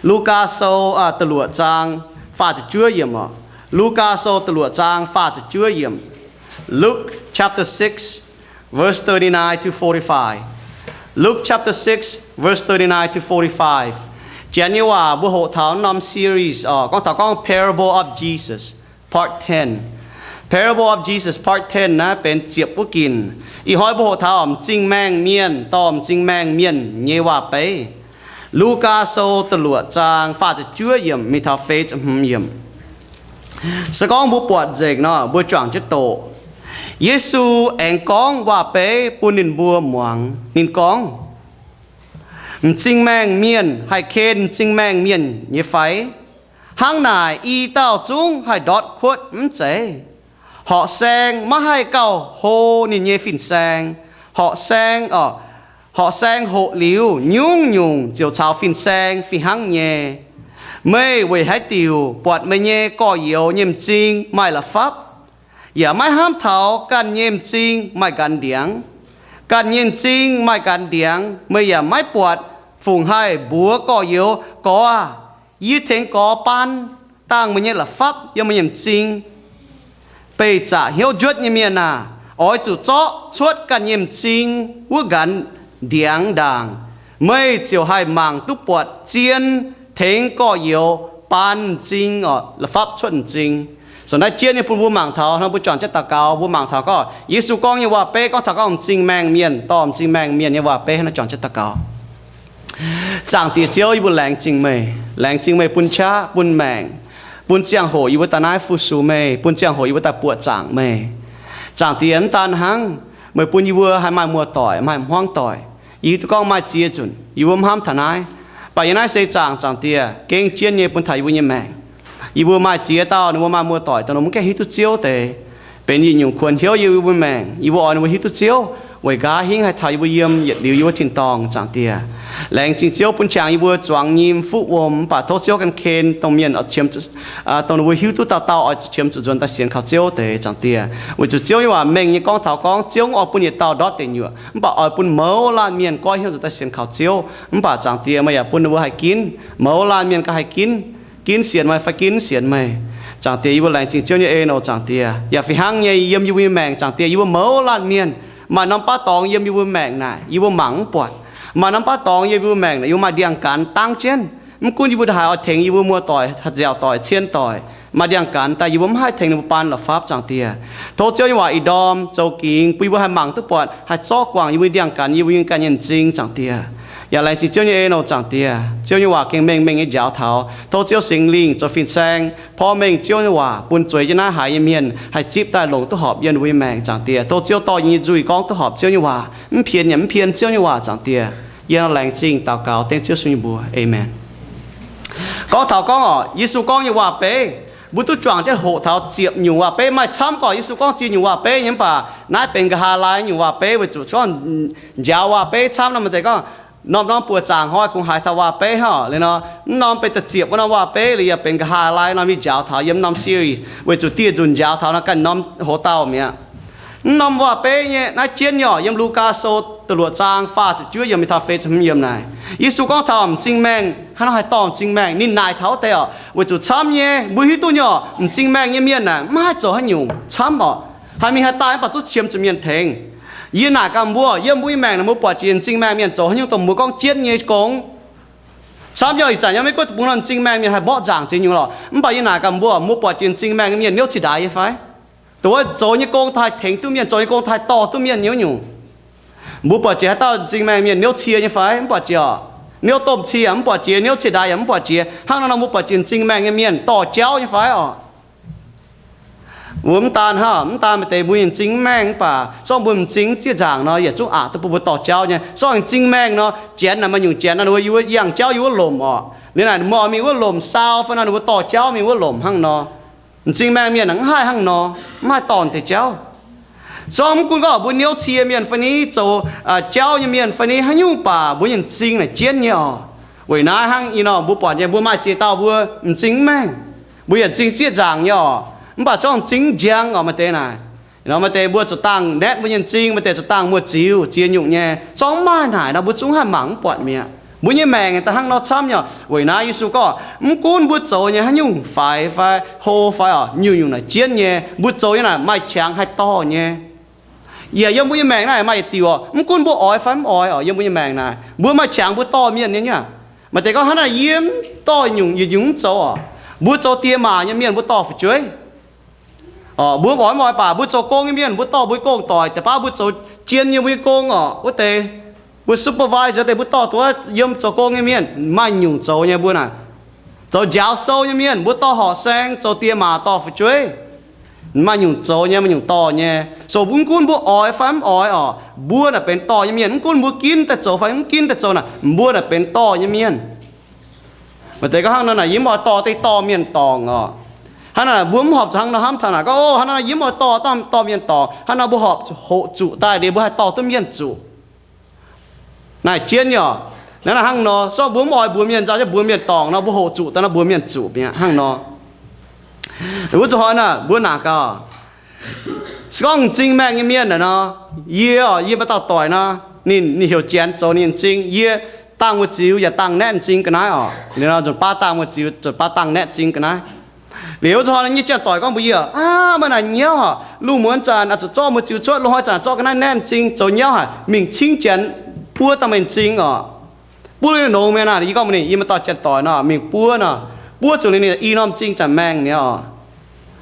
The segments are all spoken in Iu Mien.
Lugaa Sou da'luoqc zaang faah ziepc juov yiemc oc. Lugaa Sou da'luoqc zaang faah ziepc juov yiemc. Luke chapter six, verse thirty-nine to forty-five. Luke chapter six, verse thirty-nine to forty-five. Janx nyei waac mbuo hoqc taux norm series oc, gorngv taux gorngv Parable of Jesus, part ten. Parable of Jesus, part ten naaiv benx ziepc wuov ginc. Ih hnoi mbuo hoqc taux m'zing maengh mienh dorh m'zing maengh mienh nyei waac-beiv. Lugaa Sou da'luoqc zaang faah ziepc juov yiemc mingh taux feix ziepc hmz yiemc. Se gorngv mbuo buatc nzengc nor, mbuo juangc jienv doqc. Yesu aengx gorngv waac-beiv bun ninh mbuo muangx. Ninh gorngv, M'zing maengh mienh haih ken m'zing maengh mienh nyei fai? Hnangv naaic i dauh zungv haih ndortv kuotv mv zeiz? Horqc saeng maiv haih gauh hlo ninh nyei fin-saeng. Horqc saeng, horqc saeng hoqc liuz, nyungc-nyungc ziouc caux fin-saeng fih hnangv nyei. Meih weic haaix diuc buatc meih nyei gorx-youz nyei m'zing maaih la'fapv, yaac maiv hnamv taux ganh nyei m'zing maaih nqanx ndiangx? Ganh nyei m'zing maaih nqanx ndiangx meih yaac maiv buatc, fungc haih mbuox gorx-youz, Gorx aah! Yie tengx gorx baan dangh meih nyei la'fapv yiem meih nyei m'zing. Beih zaqc hnyouv njuotv nyei mienh aah! Oix zuqc zorqv cuotv ganh nyei m'zing wuov nqanx ndiangx ndaangc, meih ziouc haih mangc duqv buatc zien tengx gorx-youz baan m'zing, la'fapv cuotv m'zing. Ziouc naaiv jienv nyei bun mbuo mangc taux, nor mbuo juangc jienv daux gaux, mbuo mangc taux gorngv Yesu gorngv nyei waac-beiv gorngv taux gorngv m'zing maengh mienh dorh m'zing maengh mienh nyei waac-beiv. Nor juangc jienv daux gaux. Zaangc Diex Ziouv, yie mbuo laengz zingh meih. Laengz zingh meih bun qaqv, bun maengc, bun ziangh hoc yie mbuo daaih naaiv fu-sux meih, bun ziangh hoc yie mbuo daaih buoqc zaangc meih. Zaangc Diex, mv daan hnangv, meih bun yie mbuo haih maaih muoz-doic, maaih hmuangv doic. Yie hiuv duqv gorngv maaih ziex nzunc yie mbuo mv hnamv taux naaiv, mv baac yiem naaiv seix zaangc, Zaangc Diex, gengh jienv nyei bun taux yie mbuo nyei maengc. Yie mbuo maaih ziex dauh ninh mbuo maaih muoz-doic dongh ninh mbuo mv gaengh hiuv duqv Ziouv deix, benx yietc nyungc kuonx hnyouv yiem yie mbuo maengc. Yie mbuo oix ninh mbuo hiuv duqv Ziouv, weic nqa'haav hingv haih taux yie mbuo yiem yietc liuz yie mbuo tin-dorngh, Zaangc Diex. Laengz zingh Ziouv bun qangx yie mbuo zuangx nyim fuqv wuom, mv baac tov Ziouv gan ken dongh mienh, dongh ninh mbuo hiuv duqv dauh dauh oix zuqc qiemx zuqc nzuonx daaih sienx kaux Ziouv deix, Zaangc Diex. Weic zuqc Ziouv nyei waac mengh nyei gorngv taux gorngv Ziouv mv oix bun yietc dauh ndortv deic nyuoqc, mv baac oix bun mouz laanh mienh goiv hnyouv nzuonx daaih sienx kaux Ziouv. Mv baac Zaangc Diex, meih yaac bun ninh mbuo haih ginv, mouz laanh mienh gauh haih ginv, ginv sienx meih fai ginv mv sienx meih. Zaangc Diex, yie mbuo laengz zingh Ziouv nyei en oc, Zaangc Diex. Yaac fih hnangv nyei, yiem yie mbuo nyei maengc, Zaangc Diex, yie mbuo mouz laanh mienh maaih norm baav dorngx yiem yie mbuo maengc naaic yie mbuo mangc mv buatc. Maaih norm baav dorngx yiem yie mbuo maengc naaic yie mbuo maaih ndiangx-gaanx dangv jienv. Mv gunv yie mbuo haih oix tengx yie mbuo muoz-doic, nziaauc doic, cien doic, maaih ndiangx-gaanx daaih yie mbuo mv haih tengx ninh mbuo baan la'fapv, Zaangc Diex. Tov Ziouv nyei waac ih ndorm zoux gingx bun yie mbuo haih mangc duqv buatc, haih zorqv guangc yie mbuo ndiangx-gaanx, yie mbuo nyei ganh nyei m'zing, Zaangc Diex. Yaac laengz zingh Ziouv nyei en oc, Zaangc Diex. Ziouv nyei waac gengh mengh mengh nyei njaaux taux. Tov Ziouv Singx Lingh zoux fin-saeng porv mengh Ziouv nyei waac bun zueiz jienv naaiv haiz nyei mienh haih zipv daaih longc duqv horpc yiem ninh mbuo nyei maengc, Zaangc Diex. Tov Ziouv dorh yie nyei nzuih gorngv duqv horpc Ziouv nyei waac, mv pien yaac mv pien Ziouv nyei waac, Zaangc Diex. Yie nor laengz zingh daux gaux dengv Ziouv Yesu nyei mbuox. Aamen. Gorngv taux gorngv oc, Yesu gorngv nyei waac-beiv, mbuo duqv juangc jienv hoqc taux ziepc nyungc waac-beiv. Maaih camv gorqv Yesu gorngv ziex nyungc waac-beiv nyei, mv baac naaiv benx nqa'haav laai nyungc waac-beiv weic zuqc gorngv njaaux waac-beiv camv nor, maaih deix gorngv norm-norm buoqc zaangc hnoi kungx haiz taux waac-beiv hnangv oc. Liuz nor, mv norm benx da'ziepc wuov norm waac-beiv, liuz yaac benx nqa'haav laai norm yie njaaux taux yiem mv norm series weic zuqc dieh nzunc njaaux taux nor ganh norm hoz dauh mi'aqv. Mv norm waac-beiv nyei naaiv jienv nyei oc, yiem Lugaa Sou da'luoqc zaang faah ziepc juov yiemc mingh taux feix ziepc hmz yiemc naaic, Yesu gorngv taux m'zing maengh hnangv nor haih dorh m'zing maengh. Ninh naaic taux wuov deix oc, weic zuqc camv nyei, mbuo hiuv duqv nyei oc, m'zing maengh nyei mienh naaic mv haih zoux haaix nyungc camv oc. Haih mingh haih daaih mv baac zungv qiemx zuqc mienh tengx. Yie naaic gaax mbuo, yiem mbuo nyei maengc naaic mbuo buatc jiex m'zing maengh mienh zoux haaix nyungc dongh mbuo gorngv jienv nyei gong. Camv nyei oc, ih zanc yaac maiv gunv deic-bung nor m'zing maengh mienh haih mborqv nzaangc ziex nyungc lorqc, mv baac yie naaic gaax mbuo, mbuo buatc jiex m'zing maengh mienh niouv ciex ndaix nyei fai? Dongh wuov zoux nyei gong haih tengx duqv mienh, zoux nyei gong haih dorh duqv mienh nyei wuov nyungc. Mbuo buatc jiex haaix dauh m'zing maengh mienh niouv cie nyei fai? Mv buatc jiex oc. Niouv domh cie yaac mv buatc jiex, niouv ciex ndaix yaac mv buatc jiex. Hnangv naaiv nor mbuo buatc jiex m'zing maengh nyei mienh dorh jauv nyei fai oc? Mbuo mv daan hnangv, mv daan maaih deix mbuo nyei m'zing mv maengh mv baac zorqv mbuo m'zing zieqv nzaangc nor, yietc zungv aqc duqv bun mbuo dorh jauv nyei. Zorqv m'zing maengh nor, janx naaic maaih nyungc janx nor, ninh mbuo yangh jauv yie wuov lomc oc. Liuz naaic mbuo oix mingh wuov lomc saau fai nor, ninh mbuo dorh jauv mingh wuov lomc hnangv nor. M'zing maengh mienh mv haih hnangv nor, mv haih dorh deix jauv. Zorqv mv gunv gorngv mbuo niouv cie mienh fai ni, zoux jauv nyei mienh fai ni, haaix nyungc baac mbuo nyei m'zing naaic jienv nyei oc. Weic naaiv hnangv ih nor mbuo buatc nyei, mbuo maaih ziex dauh mbuo m'zing mv maengh, mbuo yaac m'zing zieqv nzaangc nyei oc, mv baac zorqv m'zing mv njang oc. Maaih deix naaic, maaih deix mbuo zuqc dangh naetv mbuo nyei m'zing, maaih deix zuqc dangh muoz-ziux ziex nyungc nyei. Zorqv mv maaih naaic nor, mbuo zungv haih mangc mv buatc mi'aqv. Mbuo nyei maengc daaih hnangv nor camv nyei. Weic naaiv Yesu gorngv, mv gunv mbuo zoux nyei haaix nyungc faix fai hlo fai oc, nyungc-nyungc naaic jienv nyei. Mbuo zoux nyei naaic maaih qangx haih dorh nyei. Yaac yiem mbuo nyei maengc naaic maaih yietc diuc oc, mv gunv mbuo oix fai mv oix oc, yiem mbuo nyei maengc naaic mbuo maaih qangx mbuo dorh mienh nyei nyei. Maaih deix gorngv, hnangv naaic yie mv dorh nyungc, yietc nyungc mv zoux oc. Mbuo zoux diex maac nyei mienh mbuo dorh fu'jueiv. Mbuo oix mv oix baac mbuo zoux gong nyei mienh mbuo dorh mbuo nyei gong-doic. Deix baav mbuo zoux jien nyei mbuo nyei gong oc, wuov deix mbuo supervisor deix mbuo dorh duqv yiem zoux gong nyei mienh. Maaih nyungc zoux nyei mbuo naaic. Zoux njaaux sou nyei mienh mbuo dorh horqc saeng, zoux diex maac dorh fu'jueiv. Maaih nyungc zoux nyei, maaih nyungc dorh nyei. So mv gunv mbuo oix fai mv oix oc, mbuo naaic benx dorh nyei mienh. Mv gunv mbuo ginv daaih zoux fai mv ginv daaih zoux naaic, mbuo naaic benx dorh nyei mienh. Maaih deix gorngv, hnangv nor naaic yie mv oix dorh, dengv dorh mienh dorngc oc. Hnangv naaic mbuo mv horpc zuqc hnangv nor hnamv taux naaic gorngv, o, hnangv naaiv yie mv oix dorh, dorh mienh dorngc. Hnangv nor mbuo horpc hoqc zuqc daaih liuz mbuo haih dorh duqv mienh zuqc. Naaic jienv nyei oc. Naaiv naaic hnangv nor, se gorngv mbuo mv oix mbuox mienh nzauh, mbuox mienh dorngc nor, mbuo hoqc zuqc daaih nor, mbuox mienh zuqc mi'aqv hnangv nor. Wuov zuqc hnoi naaic mbuo naaic gaax, se gorngv m'zing maengh nyei mienh naaic nor, yie oc, yie maaih dauh doic nor, ninh, ninh heuc Janx zoux ninh m'zing. Yie dangh mbu'ziex yaac dangh naetv m'zing ga'naaiv oc. Liuz nor nzunc baav dangh mbu'ziex, nzunc baav dangh naetv m'zing ga'naaiv. Liuz wuov zuqc hnoi nyei janx-doic gorngv mbuox yie, aav, meih naaic nyauv haic, lungh muonz zanc oix zuqc zorqv mbu'ziex cuotv, lungh hnoi zanc zorqv ga'naaiv naetv m'zing, zoux nyauv haic, mingh cingv Janx buov dangh meih m'zing oc. Buov liuz nongx mi'aqv naaic, yie gorngv mbuox ninh, yie maaih dauh janx-doic nor, mingh buov nor, buov zuqc liuz ninh i norm m'zing zanc maengh mi'aqv oc.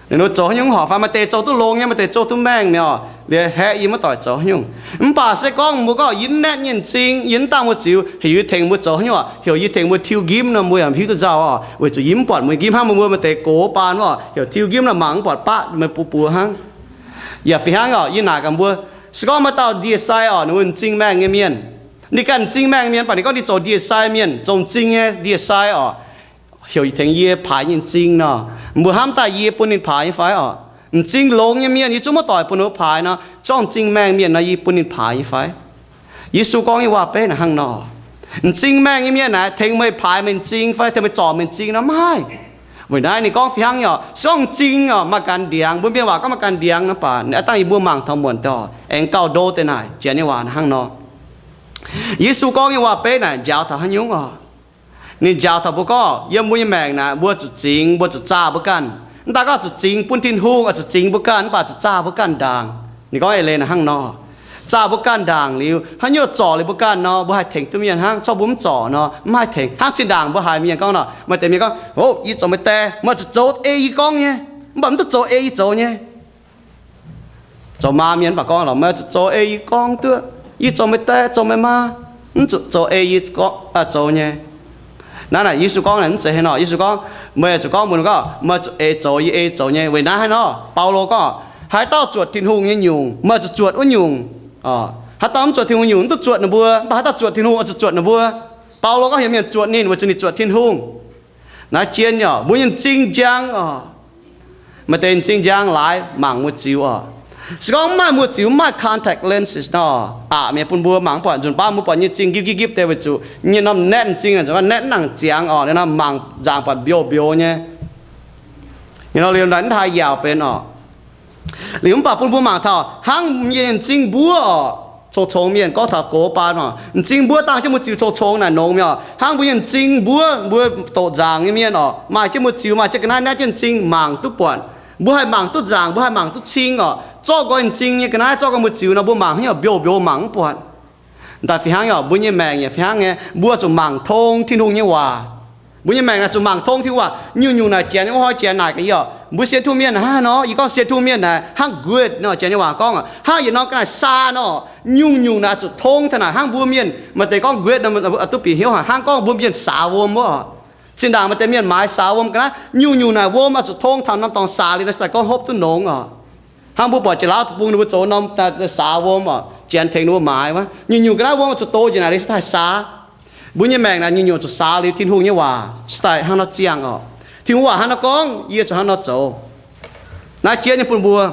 Ninh mbuo zoux haaix nyungc horpc fai maaih deix zoux duqv longx nyei, maaih deix zoux duqv maengh mi'aqv oc. Liuz haeqv yie muoz-doic zoux haaix nyungc. Mv baac se gorngv mbuo gorngv yie mv naetv nyei m'zing, yie mv dangh mbu'ziex, heuc yie tengx mbuo zoux haaix nyungc oc, heuc yie tengx mbuo tiuv nqimv nor, mbuo yaac hiuv duqv nzauh oc. Weic zuqc yie mv buatc mbuo nyei nqimv hnangv, mbuo maaih deix gox baan oc, heuc tiuv nqimv nor mangc mv buatc baqv meih buoz-buoz hnangv. Yaac fih hnangv oc, yie naaic gaax mbuo, se gorngv maaih dauh ndie-sai oc, ninh mbuo m'zing maengh nyei mienh, ninh ganh m'zing maengh nyei mienh, mv baac ninh gorngv ninh zoux ndie-sai mienh, zoux m'zing nyei ndie-sai oc, heuc tengx yie paaix nyei m'zing nor, mbuo hnamv daaih yie bun ninh paaix nyei fai oc? M'zing longx nyei mienh yie zungv muoz-doic bun ninh paaix nor, se gorngv m'zing maengh mienh nor yie bun ninh paaix nyei fai? Yesu gorngv nyei waac-beiv naaic hnangv nor. M'zing maengh nyei mienh naaic tengx meih paaix meih m'zing fai tengx meih zorc meih m'zing nor maiv haih. Weic naaiv ninh gorngv fih hnangv nyei oc, se gorngv m'zing oc maaih ganh ndiangx, mbuo mienh waac gorngv maaih ganh ndiangx nor, mv baac naaiv dangh yie mbuo mangc taux muonc daaih oc, aengx gauh ndo deix naaic Janx nyei waac hnangv nor. Yesu gorngv nyei waac-beiv naaic njaaux taux haaix nyungc oc? Ninh njaaux taux mbuo gorngv yiem mbuo nyei maengc naaic mbuo zuqc zingx, mbuo zuqc zaah mbuo ganh. Mv daaih gorngv zuqc zingx bun Tin-Hungh, zuqc zingx mbuo ganh, mv baac zuqc zaah mbuo ganh ndaangc. Ninh gorngv eix leiz naaic hnangv nor, zaah mbuo ganh ndaangc liuz, haaix nyungc zorc liuz mbuo ganh nor, mbuo haih tengx duqv mienh hnangv. Zorqv mbuo mv zorc nor, mv haih tengx. Hnangv zinh ndaangc mbuo haiz mienh gorngv nor, maaih deix mienh gorngv, hov, yie zoux meih die, meih zuqc zoux ei yie gorngv nyei, mv baac mv duqv zoux ei yie zoux nyei. Zoux maa mienh mv baac gorngv lorqc, meih zuqc zoux ei yie gorngv duqv. Yie zoux meih die, zoux meih maa, mv zuqc zoux ei yie gorngv, zoux nyei. Naaiv naaic Yesu gorngv naaic mv zeiz haaix nor. Yesu gorngv, meih zuqc gorngv mbuox ninh gorngv, meih zuqc ei zoux yie ei zoux nyei. Weic naaiv haaix nor, Baulo gorngv, haaix dauh zuotc Tin-Hungh nyei nyungc, meih zuqc zuotc wuov nyungc. Haaix dauh mv zuotc Tin-Hungh nyungc, mv duqv zuotc ninh mbuo. Mv baac haaix dauh zuotc Tin-Hungh oix zuqc zuotc ninh mbuo. Baulo gorngv heuc mienh zuotc ninh weic zuqc ninh zuotc Tin-Hungh. Naaiv jienv nyei oc, mbuo nyei m'zing njang oc. Maaih deix m'zing njang laaix mangc mbu'ziex oc. Se gorngv mv maaih mbu'ziex, mv maaih contact lenses nor, aqc mi'aqv bun mbuo mangc mv buatc. Nzunc baav mbuo buatc nyei m'zing nqipv nqipv nqipv deix weic zuqc nyei norm naetv m'zing naaic, naetv mv nangc ziangx oc, liuz nor mangc nzaangc buatc mbiouh mbiouh nyei. Liuz nor liuz naaic mv haih yaauc benx oc. Liuz mv baac bun mbuo mangc taux hnangv nyei m'zing mbuov oc, cong-congx mienh gorngv taux gox baan oc, m'zing mbuov dangh jienv mbu'ziex cong-congx naaic nongx mi'aqv oc. Hnangv mbuo nyei m'zing mbuov, mbuo doqc nzaangc nyei mienh oc, maaih jienv mbu'ziex, maaih jienv ga'naaiv naetv jienv m'zing mangc duqv buatc. Mbuo haih mangc duqv nzaangc, mbuo haih mangc duqv cing oc. Zorqv nqoi m'zing nyei ga'naaiv, zorqv nqoi mbu'ziex nor, mbuo mangc haaix nyungc mbiouh mbiouh mangc mv buatc. Daaih fih hnangv nyei oc, mbuo nyei maengc yaac fih hnangv nyei, mbuo zuqc mangc tong Tin-Hungh nyei waac. Mbuo nyei maengc naaic zuqc mangc tong Tin-Hungh waac. Nyungc-nyungc naaic Janx nyei wuov hnoi Janx naaic ga'naaiv oc, mbuo sienx Tin-Hungh mienh naaic hnangv haaix nor, yie gorngv sienx Tin-Hungh mienh naaic hnangv grid nor, Janx nyei waac gorngv oc, hnangv yietc norm ga'naaiv saa nor. Nyungc-nyungc naaic zuqc tong taux naaic hnangv mbuo mienh maaih deix gorngv grid nor, duqv bieqc hnyouv haic hnangv gorngv mbuo mienh saax wuom wuov. Zinh ndaangc maaih deix mienh maaiz saax wuom ga'naaiv, nyungc-nyungc naaic wuom oix zuqc tong taux norm dorngx saax liuz nor se daaih gorngv hopv duqv nongx oc. Hnangv mbuo buatc Janx-Laauv deic-bung ninh mbuo zoux norm saax wuom oc, Janx tengx ninh mbuo maaiz wuov. Nyungc-nyungc ga'naaiv wuom oix zuqc dox njiec naaic liuz se daaih saax. Mbuo nyei maengc naaic nyungc-nyungc zuqc saax liuz Tin-Hungh nyei waac se daaih hnangv nor ziangh oc. Tin-Hungh waac hnangv nor gorngv, yie zuqc hnangv nor zoux. Naaiv jienv nyei bun mbuo,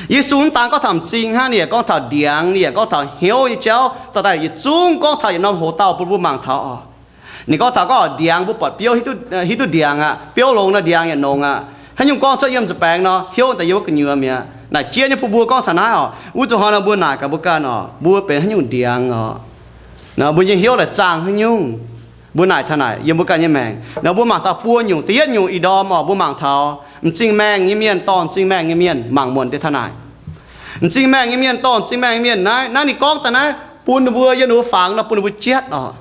Yesu mv dangx gorngv taux m'zing hnangv, ninh yaac gorngv taux ndiangx, ninh yaac gorngv taux hnyouv nyei jauv, dorh daaih yietc zungv gorngv taux yietc norm hoc dauh bun mbuo mangc taux oc. Ninh gorngv taux gorngv ndiangx mbuo buatc biouv hiuv duqv ndiangx aqv. Biouv longx nor ndiangx yaac nongx aqv. Haaix nyungc gorngv cuotv yiem nza baengx nor, hnyouv daaih yiem wuov gu'nyuoz mi'aqv. Naaic jienv nyei bun mbuo gorngv taux naaiv oc. Wuov zuqc hnoi nor mbuo naaic gaax mbuo ganh oc, mbuo benx haaix nyungc ndiangx oc. Nor mbuo nyei hnyouv laaix zaangh haaix nyungc, mbuo naaic taux naaic yiem mbuo ganh nyei maengc. Nor mbuo mangc taux buo nyungc. Da'yietv nyungc, ih ndorm oc, mbuo mangc taux m'zing maengh nyei mienh dorh m'zing maengh nyei mienh mangc muonc deix taux naaic. M'zing maengh nyei mienh dorh m'zing maengh nyei mienh naaiv, naaiv ninh gorngv daaih naaiv bun ninh mbuo, yiem ninh mbuo fangx nor bun ninh mbuo jietv oc.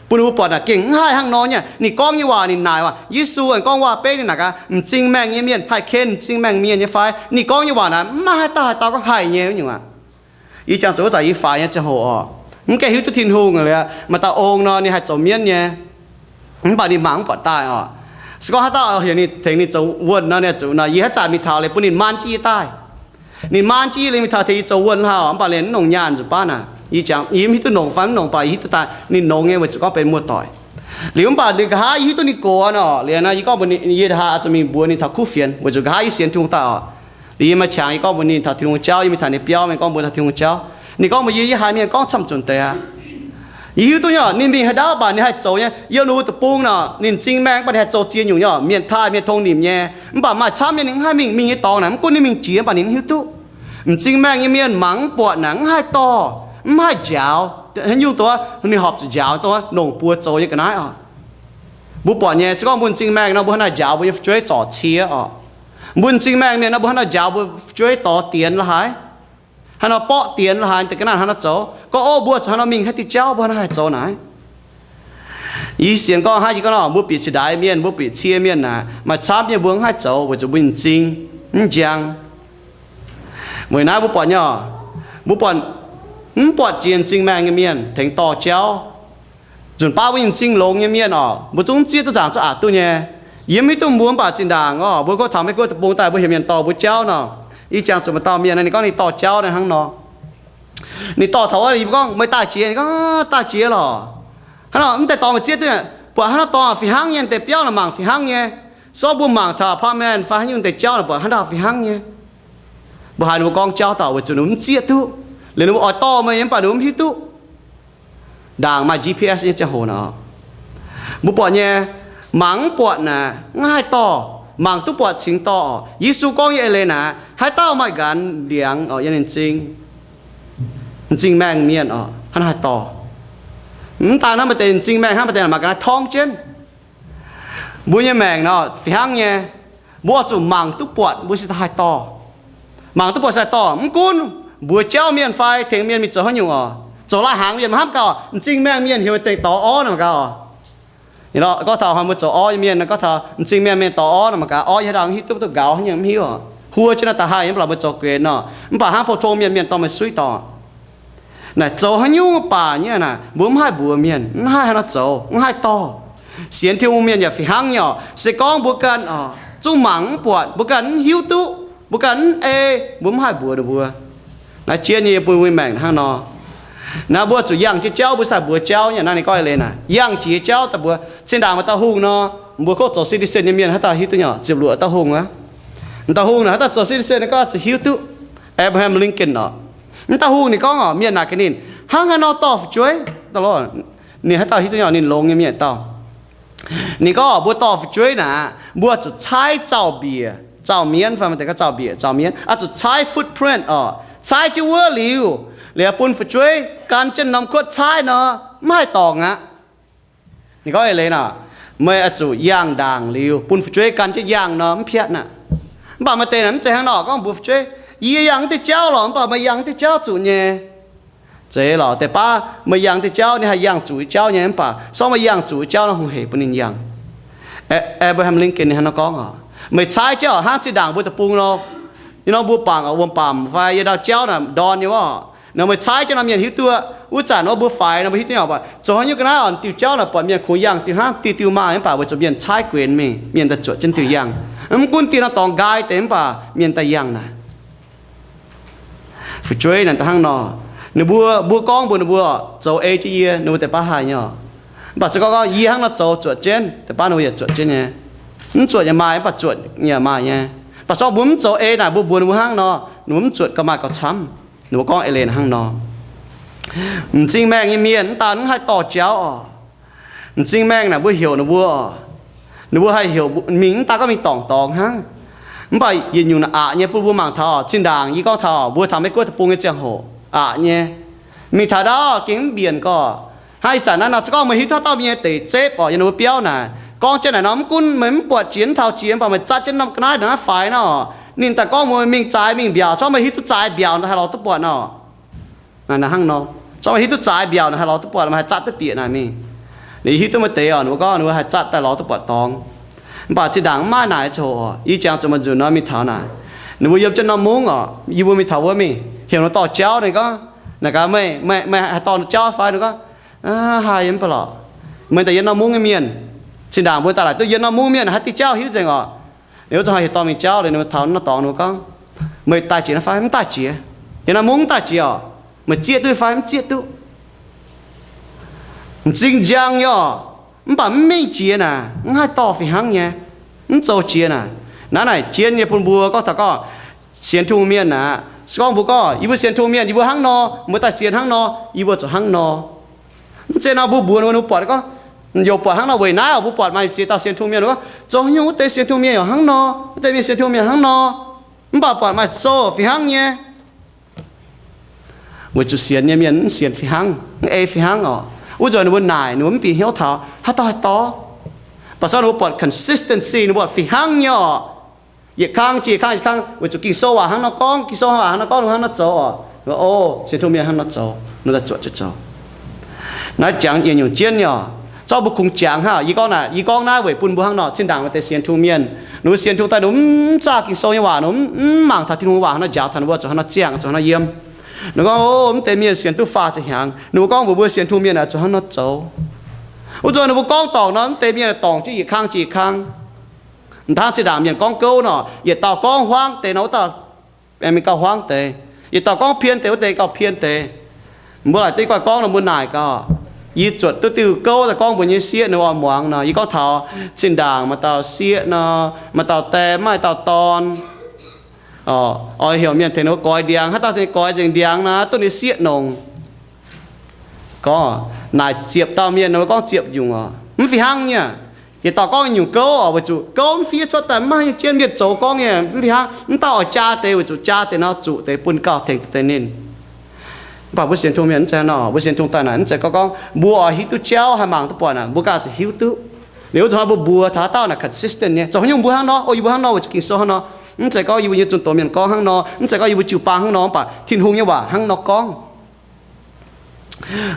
Bun ninh mbuo buatc naaic gengh mv haih hnangv nor nyei. Ninh gorngv nyei waac, ninh naaic waac, Yesu aengx gorngv waac-beiv ninh naaic gaax, m'zing maengh nyei mienh haih ken m'zing maengh mienh nyei fai? Ninh gorngv nyei waac naaic mv maaih haaix dauh haaix dauh gorngv haih nyei wuov nyungc aqv. Yie jangx zuqc wuov zanc yie faix nyei ziangh hoc oc, mv gaengh hiuv duqv Tin-Hungh liuz, maaih dauh ong nor ninh haih zoux mienv nyei, mv baac ninh mangc mv buatc daaih oc. Se gorngv haaix dauh heuc ninh, tengx ninh zoux wuonh nor, ninh zuqc nor, yie haaix zanc mingh taux liuz bun ninh maan jienv yie daaih. Ninh maan jienv yie liuz mingh taux tengx yie zoux wuonh hlauv, mv baac liuz mv nongc nyaanh nzuqc baav naaic. Yie jangx, yie mv hiuv duqv nongc fai mv nongc, mv baac yie hiuv duqv daaih ninh nongx nyei weic zuqc gorngv benx muoz-doic. Liuz mv baac liuz nqa'haav yie hiuv duqv ninh gox nor, liuz nor yie gorngv mbuox ninh, yie nqa'haav oix zuqc mingh mbuox ninh taux kuv fienx weic zuqc nqa'haav yie sienx Tin-Hungh daaih oc. Liuz yie maaih qangx yie gorngv mbuox ninh taux Tin-Hungh jauv, yie mingh taux ninh biauv mingh gorngv mbuox taux Tin-Hungh jauv. Ninh gorngv mbuox yie, yie haiz mienh gorngv camv-nzunc deix aqv. Yie hiuv duqv nyei oc, ninh mingh haaix ndau mv baac ninh haih zoux nyei. Yiem ninh mbuo deic-bung nor ninh m'zing maengh mv baac ninh haih zoux ziex nyungc nyei oc. Mienh taaih, mienh tong nimc nyei, mv baac maaih camv nyei ninh mv haih mingh. Mingh nyei dorngx naaic mv gunv ninh mingh jiex mv baac ninh mv hiuv duqv. M'zing maengh nyei mienh mangc mv buatc naaic mv haih dorh, mv haih njaaux haaix nyungc, dongh ninh horpc zuqc njaaux dongh nongc buoz zoux nyei ga'naaiv oc. Mbuo buatc nyei, se gorngv mbuo m'zing maengh nor mbuo hnangv naaiv njaaux mbuo nyei fu'jueiv zorc cie oc. Mbuo m'zing maengh mienh nor mbuo hnangv naaiv njaaux mbuo fu'jueiv dorh dienx la'haaix, hnangv nor borqv dienx la'haaix, deix ga'naaiv hnangv nor zoux. Gorngv, ov, mbuo zuqc hnangv nor mingh haaix diuh jauv, mbuo hnangv naaiv haih zoux naaic. Yie sienx gorngv hnangv yie gorngv nor, mbuo bieqc cingx ndaix mienh, mbuo bieqc cie mienh naaic, maaih camv nyei mbuo mv haih zoux weic zuqc mbuo m'zing mv njang. Weic naaiv mbuo buatc nyei oc, mbuo buatc, mv buatc jiex m'zing maengh nyei mienh tengx dorh jauv. Nzunc baav mbuo nyei m'zing longx nyei mienh oc, mbuo zungv mv zieqv duqv nzaangc zungv aqc duqv nyei. Yie mv hiuv duqv mbuo mv baac zinh ndaangc oc, mbuo gorngv taux Meiv Guoqv deic-bung daaih mbuo heuc mienh dorh mbuo jauv nor, yie jangx zuqc maaih dauh mienh ninh gorngv ninh dorh jauv naaiv hnangv nor. Ninh dorh taux wuov, yie mbuo gorngv, meih daaih jiex? Ninh gorngv, daaih jiex lorqc. Hnangv nor mv deix dorngx meih zieqv duqv, buatc hnangv nor dorngx fih hnangv nyei, deix biauv naaic mangc fih hnangv nyei. Se gorngv mbuo mangc taux apartment fai haaix nyungc deix jauv naaic buatc hnangv nor fih hnangv nyei. Mbuo haiz ninh mbuo gorngv jauv daaih weic zuqc ninh mbuo mv zieqv duqv. Liuz ninh mbuo oix dorh meih mv baac ninh mbuo mv hiuv duqv. Ndaangc maaih G P S nyei ziangh hoc nor, mbuo buatc nyei, mangc mv buatc naaic mv haih dorh, mangc duqv buatc cingx dorh. Yesu gorngv nyei eix leiz naaic, haaix dauh maaih nqanx ndiangx oc, yiem ninh m'zing, m'zing maengh mienh oc, hnangv naaiv haih dorh. Mv daan hnangv, maaih deix m'zing maengh hnangv, maaih deix maaih ga'naaiv torngv jienv. Mbuo nyei maengc nor fih hnangv nyei, mbuo oix zuqc mangc duqv buatc mbuo se haih dorh. Mangc duqv buatc se haih dorh. Mv gunv mbuox jauv mienh fai tengx mienh mingh zoux haaix nyungc oc, zoux lai-hnaangx mienh hnamv gaax, m'zing maengh mienh heuc meih dengh dorh orv nor gaax oc. Gorngv taux mbuo zoux orv nyei mienh, gorngv taux m'zing maengh mienh dorh orv nor mangc gaax, orv yie haaix dauh hiuv duqv duqv nqaux haaix nyungc mv hiuv oc. Huo jienv naaiv da'haaih mv baac mbuo zoux guen nor, mv baac hnangv pou-tong mienh, mienh dorh meih suiv dorngc. Naaic zoux haaix nyungc baac nyei naaic, mbuo mv haih mbuox mienh, mv haih haaix nor zoux, mv haih dorh. Sienx Tin-Hungh mienh yaac fih hnangv nyei oc. Se gorngv mbuo ganh oc zungv mangc mv buatc, mbuo ganh mv hiuv duqv, mbuo ganh mv ei, mbuo mv haih mbuox ninh mbuo. Naaiv jienv nyei bun mbuo maengc hnangv nor. Naaiv mbuo zuqc yangh jienv jauv mbuo sai mbuox jauv nyei. Naaiv ninh gorngv eix leiz naaic, yangh jiex jauv daaih mbuo. Cin-ndaangc maaih dauh hungh nor, mbuo kov zoux citizen nyei mienh haaix dauh hiuv duqv nyei oc? Ziepc luoqc dauh hungh aqv. Dauh hungh naaic haaix dauh zoux citizen nyei gorngv zuqc hiuv duqv. Abraham Lincoln oc. Mv dauh hungh ninh gorngv oc, mienh naaic gaax ninh, hnangv haaix nor dorh fu'jueiv? Ninh haaix dauh hiuv duqv nyei oc? Ninh longx nyei mienh dauh. Ninh gorngv mbuo dorh fu'jueiv naaic, mbuo zuqc caaiv zaux-mbiec zaux-mienv fai maaih deix gorngv zaux-mbiec zaux-mienv, oix zuqc caaiv footprint oc. Caaiv jienv wuov liuz, liuz bun fu'jueiv gan jienv norm kuotv caaiv nor, mv haih dorngc aqv. Ninh gorngv eix leiz naaic, meih oix zuqc yangh ndaangc liuz bun fu'jueiv gan jienv yangh nor mv piatv aqv. Mv baac maaih deix naaic mv zeiz hnangv nor, gorngv mbuox fu'jueiv, yie yangh wuov diuh jauv lorqc, mv baac meih yangh wuov diuh jauv zuqc nyei. Zeiz lorqc, deix baav meih yangh diuh jauv ninh haih yangh zuqc jauv nyei, mv baac se gorngv meih yangh zuqc jauv nor, hungh heic bun ninh yangh. Abraham Lincoln ninh hnangv nor gorngv oc, meih caaiv jienv oc, hnangv zinh ndaangc mbuo deic-bung nor, yie nor mbuo bangc wuom-bamc fai yie ndau jauv naaic ndorn nyei wuov, nor meih caaiv jienv nor mienh hiuv duqv. Wuov zanc wuov mbuo faix nor mbuo hiuv duqv nyei oc, zoux haaix nyungc ga'naaiv oc, diuh jauv naaic buatc mienh kungx yangh diuh hnangv diuh diuh maah, mv baac weic zuqc mienh caaiv guenx mingh, mienh daaih zuotc jienv diuh yangh. Mv gunv diuh nor dorngx nqaai deix mv baac mienh daaih yangh naaic. Fu'jueiv naaic da'hnangv nor, ninh mbuo, mbuo gorngv mbuox ninh mbuo, zoux ei jienv yie, ninh mbuo deix baav haih nyei oc. Mv baac se gorngv gorngv yie hnangv nor zoux zuotc jienv, deix baav ninh mbuo yaac zuotc jienv nyei. Mv zuotc yaac maaih, mv baac zuotc yaac maaih nyei. Mv baac se gorngv mbuo mv zoux ei naaic, mbuo mbuox ninh mbuo hnangv nor, ninh mbuo mv zuotc gauh maaih gauh camv. Ninh mbuo gorngv eix leiz hnangv nor. M'zing maengh nyei mienh mv daan mv haih dorh jauv oc. M'zing maengh naaic mbuo heuc ninh mbuo oc, ninh mbuo haih heuc mingh mv daan gorngv mingh dorngc dorngx hnangv. Mv baac yietc nyungc naaic aqc nyei bun mbuo mangc taux oc. Zinh ndaangc yie gorngv taux mbuo taux Meiv Guoqv deic-bung nyei ziangh hoc aqc nyei. Mingh taux ndau gengh mv mbienc gorqv. Hnangv ih zanc naaiv nor, se gorngv meih hiuv duqv haaix dauh mienh nyei deic zepv orqc, yiem ninh mbuo biauv naaic, gorngv jienv naaic nor, mv gunv meih mv buatc jiex, mv taux jiex, mv baac meih zatv jienv norm ga'naaiv ndongc naaiv faix nor, ninh daaih gorngv mbuox meih mingh zaaix mingh mbiaauc, se gorngv meih hiuv duqv zaaix mbiaauc nor haih lorz duqv buatc nor. Naaiv hnangv nor, se gorngv meih hiuv duqv zaaix mbiaauc nor haih lorz duqv buatc, meih haih zatv duqv bieqc naaic mingh. Ninh hiuv duqv maaih deix orqc, ninh mbuo gorngv ninh mbuo haih zatv daaih lorz duqv buatc dorngx. Mv baac zinh ndaangc mv maaih naaic zoc orqc, yie jangx zuqc maaih nzunc nor mingh taux naaic, ninh mbuo yiem jienv norm mungv orqc, yie mbuo mingh taux wuov mingh, heuc ninh dorh jauv, ninh gorngv, naaic gaax meih, meih, meih haih dorh jauv fai? Ninh gorngv, haih, yie mv baac lorqc. Meih daaih yiem norm mungv nyei mienh. Zinh ndaangc mbuo daaih laaic duqv yiem norm mungv mienh haih diuh jauv hiuv nzengc orqc. Ninh wuov zuqc haih heuc dorh mingh jauv liuz, ninh mbuo taux norm dorngx, ninh mbuo gorngv, meih daaih jiex naaiv fai? Mv daaih jiex. Yiem norm mungv mv daaih jiex orqc. Meih zieqv duqv fai? Mv zieqv duqv. M'zing njang nyei orqc, mv baac mv mingh jiex naaic, mv haih dorh fih hnangv nyei, mv zoux jiex naaic. Naaiv naaic jien nyei bun mbuo gorngv taux gorngv sienx Tin-Hungh mienh aqv. Se gorngv mbuo gorngv, yie mbuo sienx Tin-Hungh mienh, yie mbuo hnangv nor, mbuo daaih sienx hnangv nor, yie mbuo zuqc hnangv nor. Mv zeiz nor mbuo mbuox ninh mbuo, ninh mbuo buatc gorngv, youc buatc hnangv nor weic naaiv orqc, mbuo buatc maaih ziex dauh sienx Tin-Hungh mienh gorngv, zoux haaix nyungc wuov deix sienx Tin-Hungh mienh yaac hnangv nor, wuov deix mienh sienx Tin-Hungh mienh hnangv nor, mv baac buatc maaih sou fih hnangv nyei. Weic zuqc sienx nyei mienh mv sienx fih hnangv, mv ei fih hnangv orqc. Wuov nzunc ninh mbuo naaic, ninh mbuo mv bieqc hnyouv taux haaix dauh haih dorh. Mv baac se gorngv ninh mbuo buatc consistency, ninh mbuo buatc fih hnangv nyei orqc, yietc kang jiex kang, yietc kang, weic zuqc Ging-Sou waac hnangv nor gorngv, Ging-Sou waac hnangv nor gorngv, ninh hnangv nor zoux orqc, o, sienx Tin-Hungh mienh hnangv nor zoux, ninh daaih zuotc jienv zoux. Naaiv jangx yietc nyungc jienv nyei orqc. Zorqv mbuo kungx jangx hnangv. Yie gorngv naaic, yie gorngv naaiv weic bun mbuo hnangv nor, zinh ndaangc maaih deix sienx Tin-Hungh mienh, ninh mbuo sienx Tin-Hungh daaih, ninh mbuo mv zaah Ging-Sou nyei waac, ninh mbuo mv mangc taux Tin-Hungh waac hnangv nor njaaux taux ninh mbuo zuqc hnangv nor ziangh, zuqc hnangv nor yiem. Ninh gorngv, o, mv deix mienh sienx duqv faah ziepc hnyangx, ninh mbuo gorngv mbuox mbuo sienx Tin-Hungh mienh aeqv, zuqc hnangv nor zoux. Wuov nzunc ninh mbuo gorngv dorngc nor, mv deix mienh dorngc jienv yietc kang jiex yietc kang. Mv hnangv zinh ndaangc mienh gorngv gouv nor, yietc dauh gorngv huaangv deix nor, wuov dauh mingh gauh huaangv deix, yietc dauh gorngv pien deix, wuov deix gauh pien deix. Mbuo laaic duqv guai gorngv nor mbuo naaic gauh. Yie zuotc duqv diuh gouv daaih gorngv mbuox nyei sieqv ninh oix muangx nor. Yie gorngv taux zinh ndaangc maaih dauh sieqv nor, maaih dauh die, maaih dauh dorn, oix heuc mienh tengx ninh mbuo goix ndiangx, haaix dauh tengx goix nzengc ndiangx nor, duqv ninh sieqv nongx. Gorngv naaic ziepc dauh mienh nor, gorngv ziepc nyungc oc. Mv fih hnangv nyei. Yietc dauh gorngv nyungc gouv oc, weic zuqc gouv mv fiev cuotv daaih mv maaih haaix nyungc jienv. Mienh zoux gorngv nyei mv fih hnangv. Mv dauh oix jaa deix, weic zuqc jaa deix nor zuqc deix bun gauh tengx deix ninh. Mv baac mbuo sienx Tin-Hungh mienh mv zeiz nor. Mbuo sienx Tin-Hungh daaih naaic mv zeiz gorngv, gorngv mbuo oix hiuv duqv jauv haih mangc duqv buatc naaic, mbuo ganh zuqc hiuv duqv. Liuz zuqc hnoi mbuo mbuox taux haaix dauh naaic consistent nyei, zoux haaix nyungc mbuo hnangv nor, o, yie mbuo hnangv nor weic zuqc Ging-Sou hnangv nor. Mv zeiz gorngv yie mbuo nyei zunh doz mienh gorngv hnangv nor, mv zeiz gorngv yie mbuo jiu-baang hnangv nor, mv baac Tin-Hungh nyei waac hnangv nor gorngv.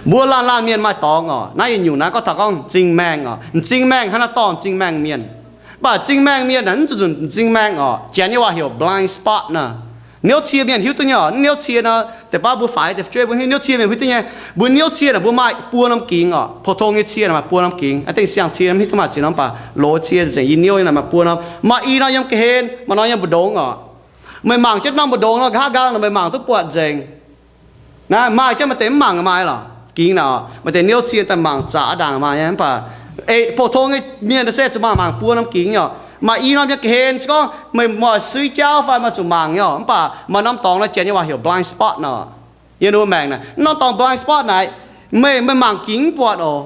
Mbuo laanh laanh mienh maaih dorngx oc. Naaiv yietc nyungc naaiv gorngv taux gorngv m'zing maengh oc. M'zing maengh hnangv naaiv dorh m'zing maengh mienh. Mv baac m'zing maengh mienh naaic, mv zuqc nzunc m'zing maengh oc. Janx nyei waac heuc blind spot nor. Niouv cie mienh hiuv duqv nyei oc. Niouv cie nor, deix baav mbuo faix deix fu'jueiv mbuo niouv cie mienh hiuv duqv nyei. Mbuo niouv cie naaic mbuo maaih buo norm gingx oc. Pou-tong nyei cie naaic maaih buo norm gingx. Aa dengh siang-cie mv hiuv duqv maaih ziex norm, mv baac loz cie zengc yie niouv nyei naaic maaih buo norm. Maaih i norm yiem ga'hlen, maaih norm yiem mbu'ndongx oc. Meih mangc jienv norm mbu'ndongx nor, nqa'haav nqaang nor meih mangc duqv buatc nzengc. Naaiv maaih jienv maaih deix mv mangc maaih lorqc. Gingx naaic, maaih deix niouv cie daaih mangc zaqc aqv ndaangc maaih nyei, mv baac ei pou-tong nyei mienh se zuqc maaih mangc buo norm gingx nyei oc. Maaih i norm yiem ga'hlen, se gorngv meih moic suiv jauv fai maaih zuqc mangc nyei oc. Mv baac maaih norm dorngx nor, janx nyei waac heuc blind spot nor. Yiem ninh mbuo maengc naaic, norm dorngx blind spot naaic, meih, meih mangc gingx mv buatc oc.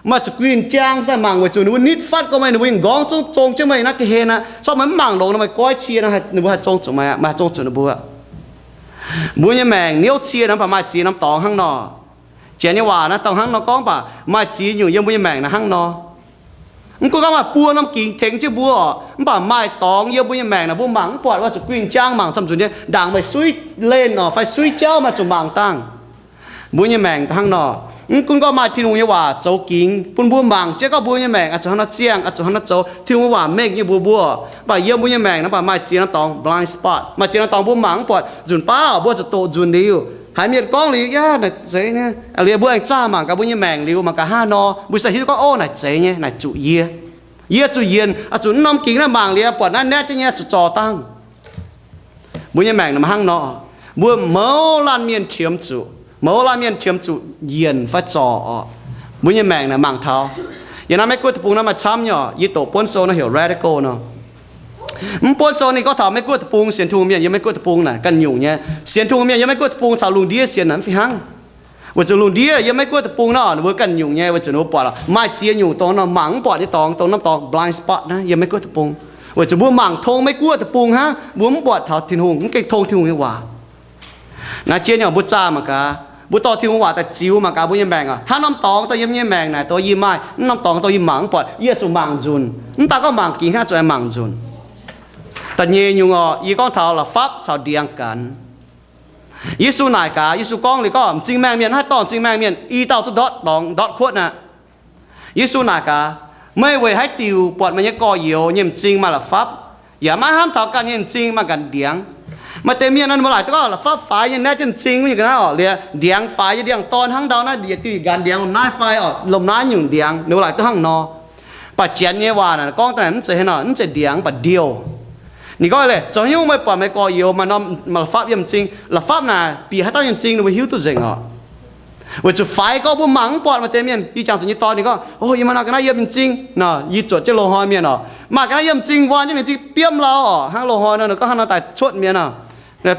Meih zuqc guinh jaang daaih mangc weic zuqc ninh mbuo nitv fatv gorngv meih, ninh mbuo yaac nqorngv zungv zong jienv meih naaiv ga'hlen aqv. Se gorngv meih mv mangc longx nor, meih goiv cie nor, ninh mbuo haih zong zuqc meih aqv, meih haih zong zuqc ninh mbuo. Mbuo nyei maengc niouv cie nor, mv baac maaih ziex norm dorngx hnangv nor. Janx nyei waac naaiv dongh hnangv nor gorngv, mv baac maaih ziex nyungc yiem mbuo nyei maengc naaiv hnangv nor. Mv gunv gorngv maaih buo norm gingx tengx jienv mbuo oc, mv baac maaih dorngx yiem mbuo nyei maengc naaic, mbuo mangc mv buatc, oix zuqc guinh jaang mangc camv nzunc nyei, ndaangc meih suiv lenh oc fai suiv jauv maaih zuqc mangc dangh. Mbuo nyei maengc hnangv nor, mv gunv gorngv maaih Tin-Hungh nyei waac zoux gingx bun mbuo mangc jienv gorngv mbuo nyei maengc oix zuqc hnangv nor ziangh, oix zuqc hnangv nor zoux, Tin-Hungh nyei waac mengh nyei mbuox mbuo. Mv baac yiem mbuo nyei maengc naaic, mv baac maaih ziex norm dorngx blind spot, maaih ziex norm dorngx mbuo mangc mv buatc. Nzunc baav mbuo zuqc doqc nzunc liuz, haiz mienh gorngv liuz, yaac naaic zeiz nyei. Liuz mbuo aengx zaah mangc gaax mbuo nyei maengc liuz, mangc gaax hnangv nor, mbuo sai hiuv duqv gorngv, o, naaic zeiz nyei, naaic zuqc yie. Yie zuqc yienc, oix zuqc norm gingx naaiv mangc liuz buatc naaiv naetv jienv nyei, zuqc zorc dangh. Mbuo nyei maengc naaic hnangv nor, mbuo mouz laanh mienh qiemx zuqc, mouz laanh mienh qiemx zuqc yienc fai zorc oc. Mbuo nyei maengc naaic mangc taux. Yiem naaiv Meiv Guoqv deic-bung naaiv maaih camv nyei oc. Yie doqc buonv sou naaiv heuc Radical nor. Mv buonv sou ninh gorngv taux Meiv Guoqv deic-bung, sienx Tin-Hungh mienh yiem Meiv Guoqv deic-bung naaic ganh nyungc nyei. Sienx Tin-Hungh mienh yiem Meiv Guoqv deic-bung caux lungh ndiev sienx naaic mv fih hnangv. Weic zuqc lungh ndiev yiem Meiv Guoqv deic-bung nor, ninh mbuo ganh nyungc nyei, weic zuqc ninh mbuo buatc maaih ziex nyungc dongh nor mangc mv buatc nyei dorngx, dongh norm dorngx blind spot naaiv yiem Meiv Guoqv deic-bung. Weic zuqc mbuo mangc tong Meiv Guoqv deic-bung hnangv, mbuo mv buatc taux Tin-Hungh, mv gengh tong Tin-Hungh nyei waac. Naaiv jien nyei mbuo zaah mangc gaax, Mbuo dorh Tin-Hungh waac daaih ziux mangc gaax mbuo nyei maengc oc. Hnangv norm dorngx dongh yiem nyei maengc naaic, dongh yie maaih, hnangv norm dorngx dongh yie mangc mv buatc, yie zuqc mangc nzunc. Mv daaih gorngv mangc gingx hnangv, zuqc aengx mangc nzunc. Da'nyeic nyungc oc, yie gorngv taux la'fapv caux ndiangx gaax. Yesu naaic gaax, Yesu gorngv liuz gorngv m'zing maengh mienh, haih dorh m'zing maengh mienh i dauh duqv ndortv dorngx, ndortv kuotv aqv. Yesu naaic gaax, meih weic haaix diuc buatc meih nyei gorx-youz nyei m'zing maaih la'fapv, yaac maiv hnamv taux ganh nyei m'zing maaih ganh ndiangx? Maaih deix mienh nor, ninh mbuo laaic duqv gorngv la'fapv faix nyei, naaiv jienv m'zing nyei ga'naaiv oc, liuz ndiangx faix nyei ndiangx-dorn hnangv ndau naaiv, yietc diuh yietc nqanx ndiangx, lomh naaiv fai oc, lomh naaiv nyungc ndiangx, ninh mbuo laaic duqv hnangv nor. Mv baac Janx nyei waac naaic gorngv daaih mv zeiz hnangv nor, mv zeiz ndiangx, mv baac ndiouh. Ninh gorngv leh, zoux haaix nyungc meih buatc meih gorx-youz maaih norm, maaih la'fapv yiem m'zing? La'fapv naaic bieqc haaix dauh nyei m'zing ninh mbuo hiuv duqv nzengc oc. Weic zuqc faix gorngv mbuo mangc mv buatc. Maaih deix mienh, yie jangx zuqc nyei dorn ninh gorngv, o, yie maaih norm ga'naaiv yiem m'zing nor, yie zuotc jienv loz-hnoi mienh oc, maaih ga'naaiv yiem m'zing, wuonh jienv ninh m'zing biomv lauh oc, hnangv loz-hnoi nor, ninh gorngv hnangv nor daaih cuotv mienh oc.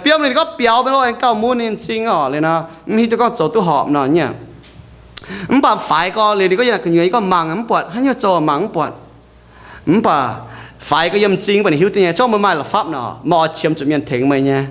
Biomv ninh gorngv biaux mingh lo, aengx gauh mun ninh m'zing oc, liuz nor, mv hiuv duqv gorngv zoux duqv horpc nor nyei. Mv baac faix gorx liuz ninh gorngv yie naaic gu'nyuoz yie gorngv mangc mv buatc, haaix nyungc zoux mangc mv buatc. Mv baac faix gorx yiem m'zing, mv baac ninh hiuv duqv nyei, zorqv meih maaih la'fapv nor, meih oix qiemx zuqc mienh tengx meih nyei.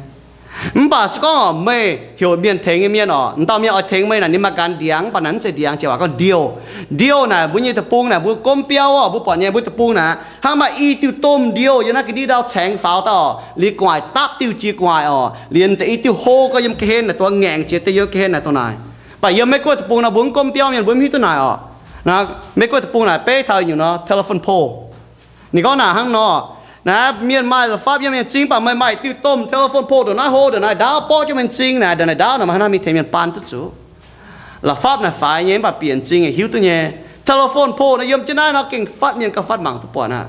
Mv baac se gorngv oc, meih heuc mienh tengx nyei mienh oc, m'dauh mienh oix tengx meih naaic, ninh maaih ganh ndiangx, mv baac naaic mv zeiz ndiangx, jiex waac gorngv ndiouh. Ndiouh naaic mbuo nyei deic-bung naaic mbuo gomv biauv oc, mbuo buatc nyei mbuo deic-bung naaic hnangv maaih i diuh domh ndiouh yiem naaiv ga'ndiev ndau caengx faaux daaih oc, liuz gu'nguaaic dapv diuh jiex gu'nguaaic oc, liuz deix i diuh hlo gorx yiem ga'hlen naaic dongh ngaengc jiex deix yiem ga'hlen naaic dongh naaic. Mv baac yiem Meiv-Guoqv deic-bung nor mbuo mv gomv biauv mienh, mbuo mv hiuv duqv naaic oc. Naaiv Meiv-Guoqv deic-bung naaic beiv taux nyungc nor telephone pole. Ninh gorngv naaic hnangv nor, naaiv mienh maaih la'fapv yiem m'zing, mv baac meih maaih diuh domh telephone pole ndongc naaiv hlo ndongc naaic ndaauv borqv jienv m'zing naaic, ndongc naaic ndaauv naaic meih hnangv haaix mingh tengx mienh baan duqv zuqc. La'fapv naaic faix nyei, mv baac bieqc m'zing hiuv duqv nyei. Telephone pole naaic yiem jienv naaiv nor gengh fatv mienh gauh fatv mangc duqv buatc aqv.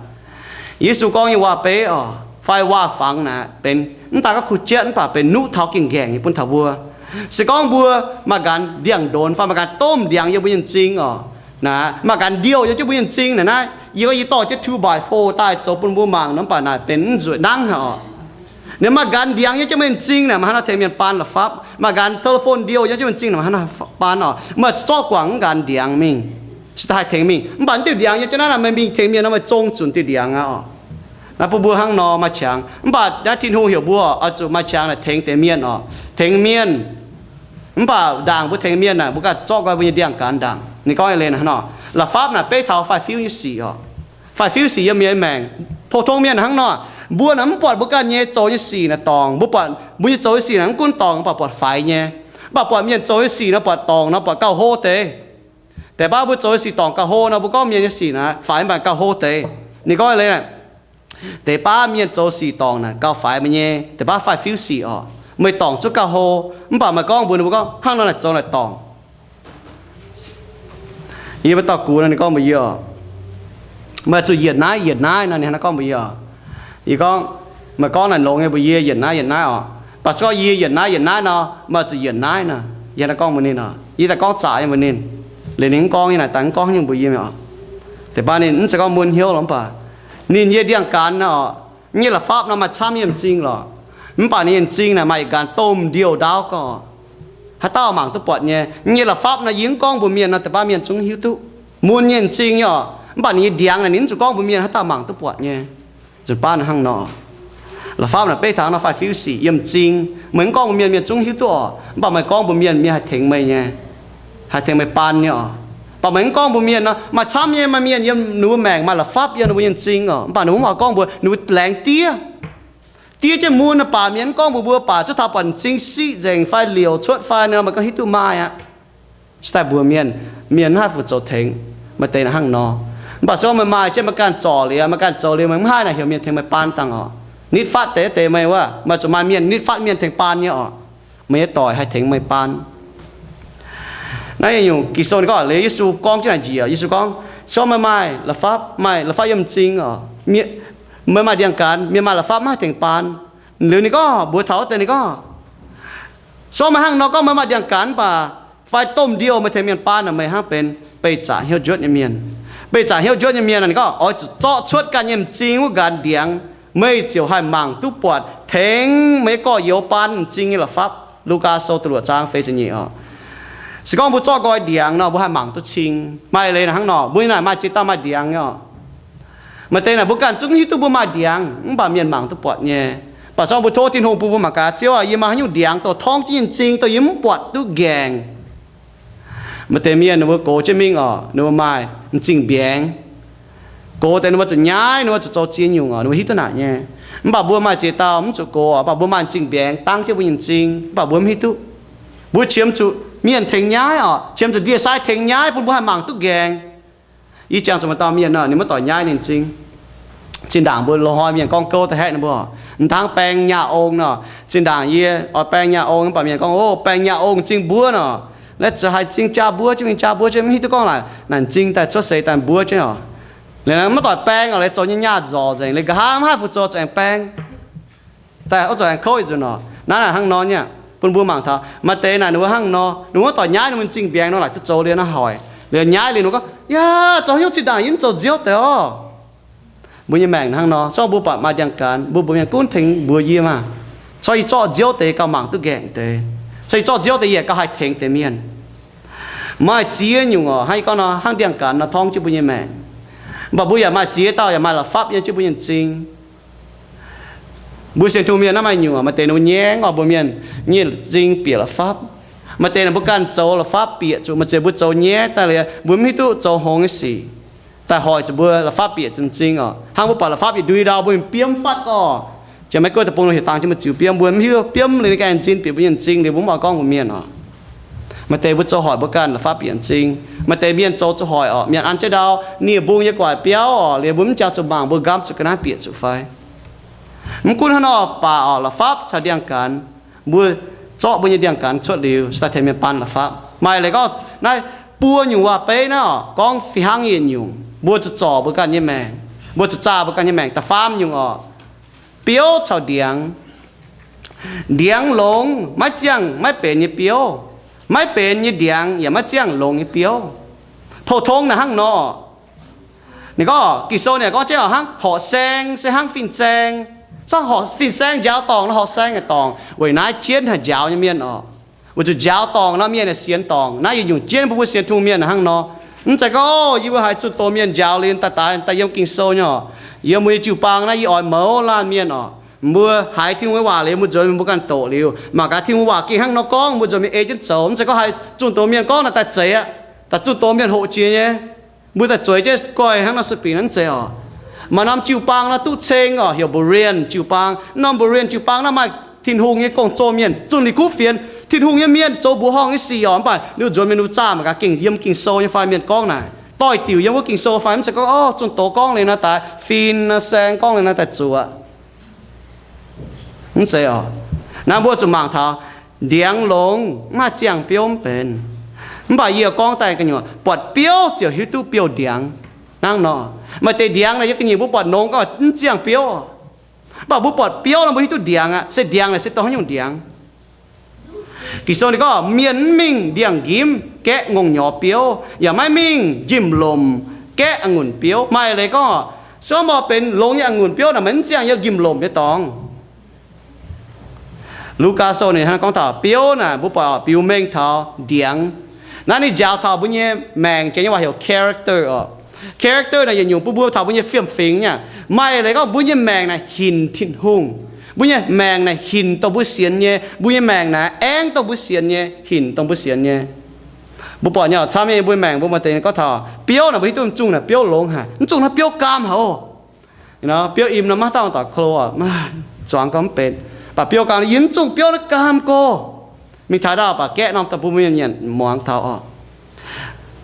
Yesu gorngv nyei waac-beiv oc, fai waac-fangx naaic benx mv daaih gorngv kuh jienv, mv baac benx nuqv taux gengh nqaengc nyei bun taux mbuo. Se gorngv mbuo maaih ganh ndiangx-ndonx fai maaih ganh domh ndiangx yiem mbuo nyei m'zing oc, naaic maaih ganh ndiouh yiem jienv mbuo nyei m'zing naaic, naaiv yie gorngv yie dorh jienv two by four daaih zoux bun mbuo mangc nor, mv baac naaic benx nzueic nangv haic oc. Ninh maaih ganh ndiangx yiem jienv mbuo nyei m'zing naaic, maaih hnangv nor tengx mienh baan la'fapv. Maaih ganh telephone ndiouh yiem jienv mbuo nyei m'zing naaic, maaih hnangv nor baan oc. Meih zuqc zorqv guangc ganh ndiangx mingh, se daaih haih tengx mingh. Mv baac naaiv diuh ndiangx yiem jienv naaiv naaic, meih mingh tengx mienh nor meih zong zunc diuh ndiangx aqv oc. Naaiv bun mbuo hnangv nor maaih qangx, mv baac naaiv Tin-Hungh heuc mbuo oix zuqc maaih qangx naaic tengx deix mienh oc, tengx mienh. Mv baac ndaangc mbuo tengx mienh naaic, mbuo ganh zorqv guai mbuo nyei ndiangx-gaanx ndaangc. Ninh gorngv eix leiz hnangv nor, la'fapv naaic beiv taux faix-fiuv nyei sic oc. Faix-fiuv sic yiem mienh maengc, pou-tong mienh hnangv nor, mbuo naaic mv buatc mbuo ganh nyei zoux nyei sic naaic dorngc. Mbuo buatc mbuo nyei zoux nyei sic naaic mv gunv dorngc, mv baac buatc faix nyei. Mv baac buatc mienh zoux nyei sic nor buatc dorngc nor, buatc gauh hlo deix. Deix baav mbuo zoux nyei sic dorngc gauh hlo nor, mbuo gorngv mienh nyei sic naaic faix, mv baac gauh hlo deix. Ninh gorngv eix leiz naaic, deix baav mienh zoux sic dorngc naaic gauh faix meih nyei, deix baav faix-fiuv sic oc, meih dorngc zuqc gauh hlo. Mv baac meih gorngv mbuox ninh mbuo gorngv hnangv nor naaic zoux naaic dorngc. Yie mbuo dauh gux nor ninh gorngv mbuox yie oc, meih zuqc yienc naaiv yienc naaiv nor, ninh hnangv naaiv gorngv mbuox yie oc. Yie gorngv, meih gorngv naaic longx nyei mbuox yie yienc naaiv yienc naaiv oc. Mv baac se gorngv yie yienc naaiv yienc naaiv nor, meih zuqc yienc naaiv nor, yie hnangv naaiv gorngv mbuox ninh oc. Yie daaih gorngv zaqc nyei mbuox ninh. Liuz ninh mv gorngv nyei naaic, daaih mv gorngv nyei mbuox yie oc. Deix baav ninh mv zeiz gorngv mun hnyouv lorqc, mv baac ninh nyei ndiangx-gaanx nor, nyei la'fapv nor maaih camv nyei m'zing lorqc. Mv baac ninh nyei m'zing naaic maaih yietc nqanx domh ndiouh ndaauv gorx. Haaix dauh mangc duqv buatc nyei. Nyei la'fapv naaic yie mv gorngv mbuox mienh nor, deix baav mienh zungv hiuv duqv. Mun nyei m'zing nyei oc. Mv baac ninh nyei ndiangx naaic ninh mv zuqc gorngv mbuox mienh haaix dauh mangc duqv buatc nyei. Nzunc baav naaic hnangv nor, la'fapv naaic beiv taux nor faix-fiuv sic yiem m'zing. Meih mv gorngv mbuox mienh, mienh zungv hiuv duqv oc. Mv baac meih gorngv mbuox mienh, mienh haih tengx meih nyei, haih tengx meih baan nyei oc. Mv baac meih mv gorngv mbuox mienh nor, maaih camv nyei, maaih mienh yiem ninh mbuo maengc maaih la'fapv yiem ninh mbuo nyei m'zing oc. Mv baac ninh mbuo mv oix gorngv mbuox, ninh mbuo laengz diev, diev jienv mun baac mienh mv gorngv mbuox mbuo baac zuov taux buatc m'zing siqv nzengc fai liouc cuotv fai nor, meih gorngv hiuv duqv maaih aqv. Se daaih mbuox mienh, mienh mv haih fu-zoux tengx meih deix naaic hnangv nor. Mv baac se gorngv meih maaih jienv meih ganh zorc liuz, meih ganh zoux liuz, meih mv haih naaic heuc mienh tengx meih baan dangh oc. Nitv fatv deix deix meih wuov, meih zuqc maaih mienh nitv fatv mienh tengx baan nyei oc. Meih nyei doic haih tengx meih baan. Naaiv nyungc Ging-Sou ninh gorngv liuz Yesu gorngv jienv naaic njiec, Yesu gorngv, se gorngv meih maaih la'fapv, maaih la'fapv yiem m'zing oc, meih maaih ndiangx-gaanx, mienh maaih la'fapv mv haih tengx baan. Liuz ninh gorngv mbuox taux wuov deix ninh gorngv, se gorngv meih hnangv nor gorngv meih maaih ndiangx-gaanx mv baac fai domh ndiouh meih tengx mienh baan naaic, meih hnangv benx beih zaqc hnyouv njuotv nyei mienh. Beih zaqc hnyouv njuotv nyei mienh naaic ninh gorngv oix zuqc zorqv cuotv ganh nyei m'zing wuov nqanx ndiangx, meih ziouc haih mangc duqv buatc tengx meih nyei gorx-youz baan m'zing nyei la'fapv. Lugaa Sou da'luoqc zaang feix ziepc nyeic oc. Se gorngv mbuo zorqv nqoi ndiangx nor, mbuo haih mangc duqv cing. Maaih leiz naaic hnangv nor, mbuo naaic maaih ziex dauh maaih ndiangx nyei oc. Maaih deix naaic mbuo ganh zungv hiuv duqv mbuo maaih ndiangx, mv baac mienh mangc duqv buatc nyei. Mv baac zorqv mbuo tov Tin-Hungh bun mbuo mangc gaax, Ziouv aah, yie maaih haaix nyungc ndiangx dongh torngv jienv nyei m'zing dongh yie mv buatc duqv nqaengc. Maaih deix mienh ninh mbuo gox jienv mingh orqc, ninh mbuo maaih m'zing mbiaengx. Gox deix ninh mbuo zuqc nyaiv, ninh mbuo zuqc zoux ziex nyungc orqc, ninh mbuo hiuv duqv naaic nyei. Mv baac mbuo maaih ziex dauh mv zuqc gox orqc, mv baac mbuo maaih m'zing mbiaengx dangv jienv mbuo nyei m'zing, mv baac mbuo mv hiuv duqv. Mbuo qiemx zuqc mienh tengx nyaiv orqc, qiemx zuqc ndie-sai tengx nyaiv bun mbuo haih mangc duqv nqaengc. Yie jangx zuqc maaih dauh mienh nor, ninh maiv doic nyaiv ninh m'zing. Zinh ndaangc mbuo loz-hnoi mienh gorngv gouv da'haeqv ninh mbuo, m'dangv baeng nyaah ong nor. Zinh ndaangc yie oix baeng nyaah ong, mv baac mienh gorngv, O, baeng nyaah ong m'zing mbuov nor. Naaiv zuqc haih m'zing jaa mbuov jienv mingh, jaa mbuov jienv, mv hiuv duqv gorngv naaic, naaic m'zing daaih cuotv seix daaih mbuov jienv orqc. Liuz maiv doic baeng orqc, liuz zoux nyei nyaah nzorc nzengc, liuz nqa'haav mv haih fu zoux, zuqc aengx baeng daaih, oix zuqc aengx kouv yietc nzunc orqc. Naaiv naaic hnangv nor nyei, bun mbuo mangc taux maaih deix naaic ninh mbuo hnangv nor, ninh mbuo maiv doic nyaiv ninh mbuo m'zing mbiaengx nor, laaic duqv zoux liuz naaiv hoic. Liuz nyaiv liuz ninh mbuo gorngv, Yaac zoux haaix nyungc zinh ndaangc yie mv zoux nziouv deix orqc. Mbuo nyei maengc hnangv nor, zorqv mbuo buatc maaih ndiangx-gaanx, mbuo mbuox mienh gunv tengx mbuox yie maah! Corc yie zorqv nziouv deix gauh mangc duqv nqaengc deix. Corc yie zorqv nziouv deix yaac gauh haih tengx deix mienh. Maaih ziex nyungc orqc, hnangv yie gorngv nor, hnangv ndiangx-gaanx nor torngv jienv mbuo nyei maengc. Mv baac mbuo yaac maaih ziex dauh yaac maaih la'fapv yiem jienv mbuo nyei m'zing. Mbuo sienx Tin-Hungh mienh naaiv maaih nyungc, maaih deix ninh mbuo ngaengv oix mbuox mienh nyei m'zing bieqc la'fapv. Maaih deix ninh mbuo ganh zoux la'fapv bieqc zuqc, maaih deix mbuo zoux nyaiv daaih liuz, mbuo mv hiuv duqv zoux hngongx nyei sic, daaih hoic zuqc mbuo la'fapv bieqc zuqc m'zing orqc. Hnangv mbuo buatc la'fapv yietc ndui ndau mbuo mingh biomv fatv gorngv, jiex Meiv Guoqv deic-bung nor heuc dangx jienv mbuo ziux biomv, mbuo mv hiuv biomv liuz ninh ganh m'zing bieqc mbuo nyei m'zing liuz mbuo mv oix gorngv mbuox mienh orqc. Maaih deix mbuo zoux hoic mbuo ganh la'fapv bieqc m'zing. Maaih deix mienh zoux zuqc hoic orqc, mienh an jienv ndau nie-mbung nyei guaaic biauv orqc, liuz mbuo mv jangx zuqc mangc mbuo nqamv zuqc ga'naaiv bieqc zuqc fai. Mv gunv hnangv nor baac orqc, la'fapv caux ndiangx-gaanx, mbuo zorqv mbuo nyei ndiangx-gaanx cuotv liuz, se daaih tengx mienh baan la'fapv. Maaih leiz gorngv naaiv buo nyungc waac-beiv naaiv orqc, gorngv fih hnangv yietc nyungc, mbuo zuqc zorc mbuo ganh nyei maengc, mbuo zuqc zaah mbuo ganh nyei maengc. Da'faam nyungc orqc, biouv caux ndiangx. Ndiangx longx maiv ziangh maiv benx nyei biouv, maiv benx nyei ndiangx yaac maiv ziangh longx nyei biouv. Pou-tong naaic hnangv nor. Ninh gorngv, Ging-Sou ninh gorngv jienv hnangv horqc saeng se hnangv fin-saeng. Zorqv horqc fin-saeng njaaux dorngc nor, horqc saeng yaac dorngc. Weic naaiv jienv haih njaaux nyei mienh orqc, weic zuqc njaaux dorngc nor mienh yaac sienx dorngc. Naaiv yietc nyungc jienv mbuo, mbuo sienx Tin-Hungh mienh hnangv nor. Mv zeiz gorngv, O, yie mbuo haiz zunh doz mienh njaaux liuz daaih daaih yiem Ging-Sou nyei orqc. Yiem mbuo nyei jiu-baang naaiv yie oix mouz laanh mienh orqc. Mbuo haiz Tin-Hungh nyei waac liuz, mbuo nzuonx mingh mbuo ganh doqc liuz, mangc gaax Tin-Hungh waac gengh hnangv nor gorngv, mbuo nzuonx mingh ei jienv zoux. Mv zeiz gorngv haiz zunh doz mienh gorngv naaic daaih zeiz aqv. Daaih zunh doz mienh hoqc jiex nyei, mbuo daaih zueiz jienv goih hnangv nor sueih binc naaiv zeiz orqc. Maaih norm jiu-baang naaiv duqv ceng orqc, heuc Berean jiu-baang. Norm Berean jiu-baang naaiv maaih Tin-Hungh nyei gong-zoh mienh zunh ninh kuv fienx. Tin-Hungh nyei mienh zoux mbuoqc horngh nyei sic orqc, mv baac ninh nzuonx mingh ninh zaah mangc gaax gengh yiem Ging-Sou nyei fai, mienh gorngv naaic doix-diuc yiem wuov Ging-Sou fai. Mv zeiz gorngv, O, zunh doz gorngv liuz naaiv daaih fin-saeng, gorngv liuz naaiv daaih zuoqc. Mv zeiz orqc. Naaiv mbuo zuqc mangc taux ndiangx longx mv maaih ziangh biouv mv benx. Mv baac yie gorngv daaih gu'nyuoz, buatc biouv ziouc hiuv duqv biouv-ndiangx. Hnangv nor, maaih deix ndiangx naaic yiem ga'nyiec mbuo buatc nongx gorngv mv ziangh biouv, mv baac mbuo buatc biouv nor mbuo hiuv duqv ndiangx aqv. Se ndiangx naaic se dongh haaix nyungc ndiangx? Ging-Sou ninh gorngv, Mienh mv mingh ndiangx-nqimv gaeqv ngongh nyorx biouv, yaac maiv mingh njimv-lomc gaeqv a'ngunc biouv. Maaih leiz gorngv, se gorngv mbuo benx longx nyei a'ngunc biouv naaic, meih mv ziangh yiem njimv-lomc nyei dorngx. Lugaa Sou ninh hnangv gorngv taux biouv naaic, mbuo buatc orqc, biux mengh taux ndiangx. Naaiv ninh njaaux taux mbuo nyei maengc, janx nyei waac heuc character orqc. Character naaic yietc nyungc bun mbuo taux mbuo nyei fiem-fingx nyei. Maaih leiz gorngv mbuo nyei maengc naaic hinc Tin-Hungh. Mbuo nyei maengc naaic hinc dongh mbuo sienx nyei. Mbuo nyei maengc naaic aengv dongh mbuo sienx nyei, hinc dongh mbuo sienx nyei. Mbuo buatc nyei camv nyei, mbuo maengc mbuo maaih deix gorngv taux biouv naaic, mbuo hiuv duqv mv zungh naaic biouv longx haic, mv zungh naaiv biouv gaam haic oc. Biouv im nor maiv dauh daaih klo, zuangx gorngv mv benx. Mv baac biouv gaam, yie mv zungh biouv naaiv gaam go. Mingh taux ndau baac gaeqv norm daaih bun mbuo mienh muangx taux orqc.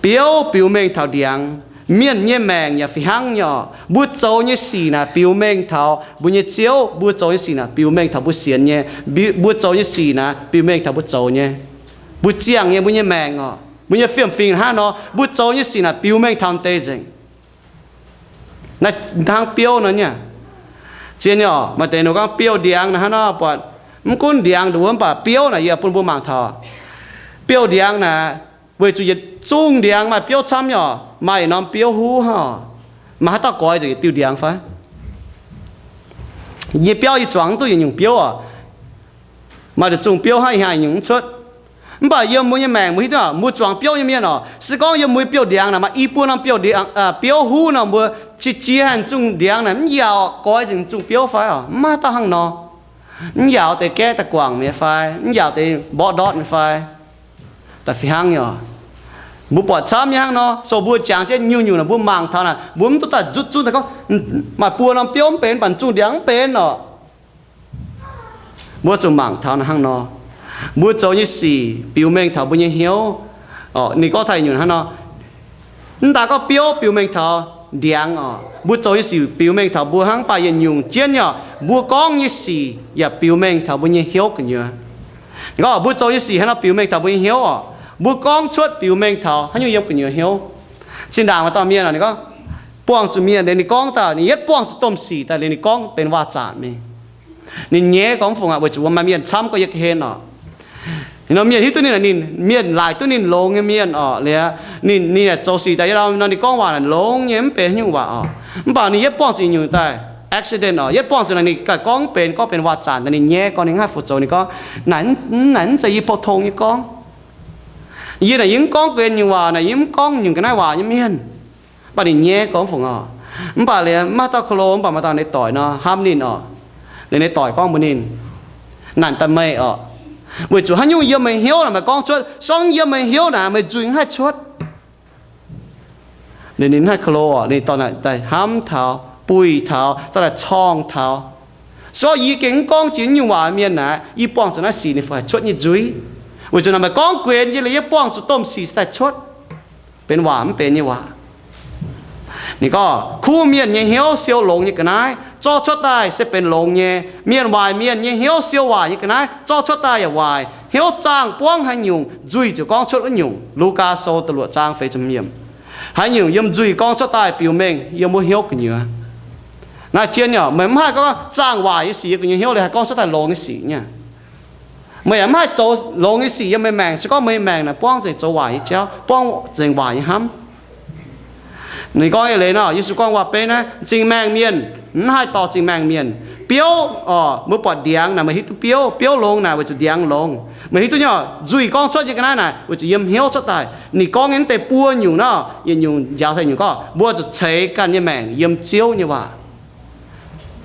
Biouv biux mengh taux ndiangx. Mienh nyei maengc yaac fih hnangv nyei orqc. Mbuo zoux nyei sic naaic biux mengh taux mbuo nyei Ziouv. Mbuo zoux nyei sic naaic biux mengh taux mbuo sienx nyei. Mbi-, mbuo zoux nyei sic naaic biux mengh taux mbuo zoux nyei. Mbuo ziangh nyei mbuo nyei maengc orqc, mbuo nyei fiem-fingx hnangv nor, mbuo zoux nyei sic naaic biux mengh taux deix nzengc. Naaiv hnangv biouv nor nyei. Zien nyei orqc, maaih deix ninh gorngv biouv ndiangx naaic hnangv nor buatc, mv gunv ndiangx nduov mv baac biouv naaic yie bun mbuo mangc taux. Biouv ndiangx naaic, weic zuqc yietc zungh ndiangx maaih biouv camv nyei orqc, maaih yietc norm biouv huv hnangv orqc. Maaih haaix dauh goix nzengc yietc diuh ndiangx fai? Yie biauv yie zuangx mv duqv yietc nyungc biouv orqc. Maaih yietc zungh biouv hnangv, ih haiz nyungc mv cuotv. Mv baac yiem mbuo nyei maengc mbuo hiuv duqv, mbuo zuangx biouv nyei mienh orqc, se gorngv yiem mbuo biouv ndiangx naaic maaih i buo norm biouv ndiangx, biouv huv nor, mbuo qiex jiez haic zungh ndiangx naaic mv yaac oix nzengc zungh biouv fai orqc? Mv maaih dauh hnangv nor. Mv yaauc deix gaeqv daaih guangc mi'aqv fai? Mv yaauc deix mborqv ndortv mi'aqv fai? Da'fih hnangv nyei oc. Mbuo buatc camv nyei hnangv nor, so mbuo jangx jienv nyungc-nyungc naaic mbuo mangc taux naaic, mbuo mv duqv daaih nzutv zunv daaih gorngv, maaih buo norm biouv mv benx, mv baac zungh ndiangx mv benx oc. Mbuo zuqc mangc taux naaic hnangv nor, mbuo zoux nyei sic biux mengh taux mbuo nyei hnyouv. Ninh gorngv taux yietc nyungc hnangv nor, mv daaih gorngv biouv biux mengh taux ndiangx oc, mbuo zoux nyei sic biux mengh taux mbuo hnangv, mv baac yietc nyungc jienv nyei oc, mbuo gorngv nyei sic yaac biux mengh taux mbuo nyei hnyouv gu'nyuoz. Ninh gorngv mbuo zoux nyei sic haaix nor biux mengh taux mbuo nyei hnyouv oc, mbuo gorngv cuotv biux mengh taux haaix nyungc yiem gu'nyuoz hnyouv. Zinh ndaangc maaih dauh mienh oc, ninh gorngv buangh zuqc mienh liuz ninh gorngv daaih, ninh yietv buangh zuqc domh sic daaih liuz ninh gorngv benx waac-zaanc mingh. Ninh nyaiv gorngv fungc aqv, weic zuqc maaih mienh camv gorngv yie ga'hlen oc. Ninh nor mienh hiuv duqv ninh, ninh mienh laaic duqv ninh longx nyei mienh oc, liuz ninh, ninh yaac zoux sic daaih yiem nor ninh gorngv waac naaic longx nyei mv benx haaix nyungc waac oc. Mv baac ninh yietv buangh zuqc nyungc daaih accident oc, yietv buangh zuqc naaic ninh ganh gorngv mv benx, gorngv benx waac-zaanc daaih, ninh nyaiv gorngv ninh mv haih fu zoux. Ninh gorngv, naaic, naaic mv zeiz yie pou-tong nyei gorngv. Yie naaic yie mv gorngv guen nyungc waac, naaic yie mv gorngv nyungc ga'naaiv waac nyei mienh. Mv baac ninh nyaiv gorngv fungc oc. Mv baac liuz mv maaih dauh ko lo, mv baac maaih dauh ninh doic nor hnamv ninh oc. Liuz ninh doic gorngv mbuox ninh, naaic daaih meih oc, weic zuqc haaix nyungc yiem meih hnyouv naaic meih gorngv cuotv. Se gorngv yiem meih hnyouv naaic meih nzuih mv haih cuotv. Liuz ninh mv haih ko lo oc, ninh dorh naaic daaih hnamv taux, buih taux, dorh daaih corngh taux. Se gorngv yie gengh mv gorngv jiex nyungc waac mienh naaic, yie buangh zuqc naaiv sic ninh fai haih cuotv nyei nzuih. Weic zuqc naaic meih gorngv guenx yie liuz yie buangh zuqc domh sic se daaih cuotv, benx waac mv benx nyei waac. Ninh gorngv kuv mienh nyei hnyouv siou longx nyei ga'naaiv, zorqv cuotv daaih se benx longx nyei. Mienh waaic mienh nyei hnyouv siou waaic nyei ga'naaiv, zorqv cuotv daaih yaac waaic. Hnyouv zaangh buangv haaix nyungc, nzuih ziouc gorngv cuotv wuov nyungc. Lugaa Sou da'luoqc zaang feix ziepc hmz yiemc. Haaix nyungc yiem nzuih gorngv cuotv daaih biux mengh yiem wuov hnyouv gu'nyuoz. Naaiv zien nyei oc, meih mv haih gorngv zaangh waaic nyei sic yiem gu'nyuoz hnyouv liuz haih gorngv cuotv daaih longx nyei sic nyei. Meih yaac mv haih zoux longx nyei sic yiem meih maengc, se gorngv meih maengc naaic buangv nzengc zoux waaic nyei jauv, buangv nzengc waaic nyei hnamv. Ninh gorngv eix leiz nor, Yesu gorngv waac-beiv naaiv, m'zing maengh mienh mv haih dorh m'zing maengh mienh. Biouv oc, mbuo buatc ndiangx naaic meih hiuv duqv biouv, biouv longx naaic weic zuqc ndiangx longx. Meih hiuv duqv nyei oc, nzuih gorngv cuotv nyei ga'naaiv naaic weic zuqc yiem hnyouv cuotv daaih. Ninh gorngv nyei mv deix buo nyungc nor, yietc nyungc njaaux taux nyungc gorngv mbuo zuqc ceix ganh nyei maengc yiem Ziouv nyei waac.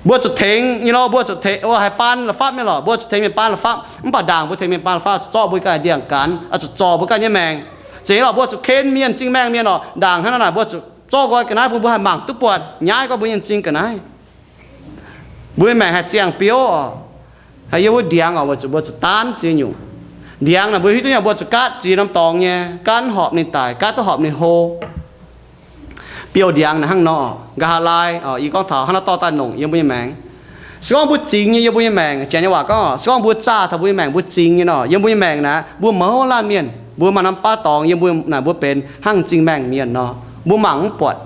Mbuo zuqc tengx nyei lorqc, mbuo zuqc tengx, haih baan la'fapv nyei lorqc, mbuo zuqc tengx mienh baan la'fapv. Mv baac ndaangc mbuo tengx mienh baan la'fapv zuqc zorqv mbuo ganh ndiangx-gaanx, zuqc zorc mbuo ganh nyei maengc. Zeiz lorqc mbuo zuqc ken mienh m'zing maengh mienh oc. Ndaangc hnangv naaiv naaic mbuo zuqc zorqv nqoi ga'naaiv bun mbuo haih mangc duqv buatc, nyaiv gorngv mbuo nyei m'zing ga'naaiv. Mbuo nyei maengc haih ziangh biouv oc. Haih yiem wuov ndiangx oc, weic zuqc mbuo zuqc daanv ziex nyungc. Ndiangx naaic mbuo hiuv duqv nyei, mbuo zuqc gaatv ziex norm dorngx nyei, gaatv horpc ninh daic, gaatv duqv horpc ninh hlo. Biouv-ndiangx naaic hnangv nor, nqa'haav laai, yie gorngv taux hnangv nor dorh daaih nongc yiem mbuo nyei maengc. Se gorngv mbuo zingx nyei yiem mbuo nyei maengc, janx nyei waac gorngv, se gorngv mbuo zaah taux mbuo nyei maengc, mbuo zingx nyei nor, yiem mbuo nyei maengc naaic, mbuo mouz laanh mienh, mbuo maaih norm baav dorngx yiem mbuo naaic, mbuo benx hnangv m'zing maengh mienh nor, mbuo mangc mv buatc.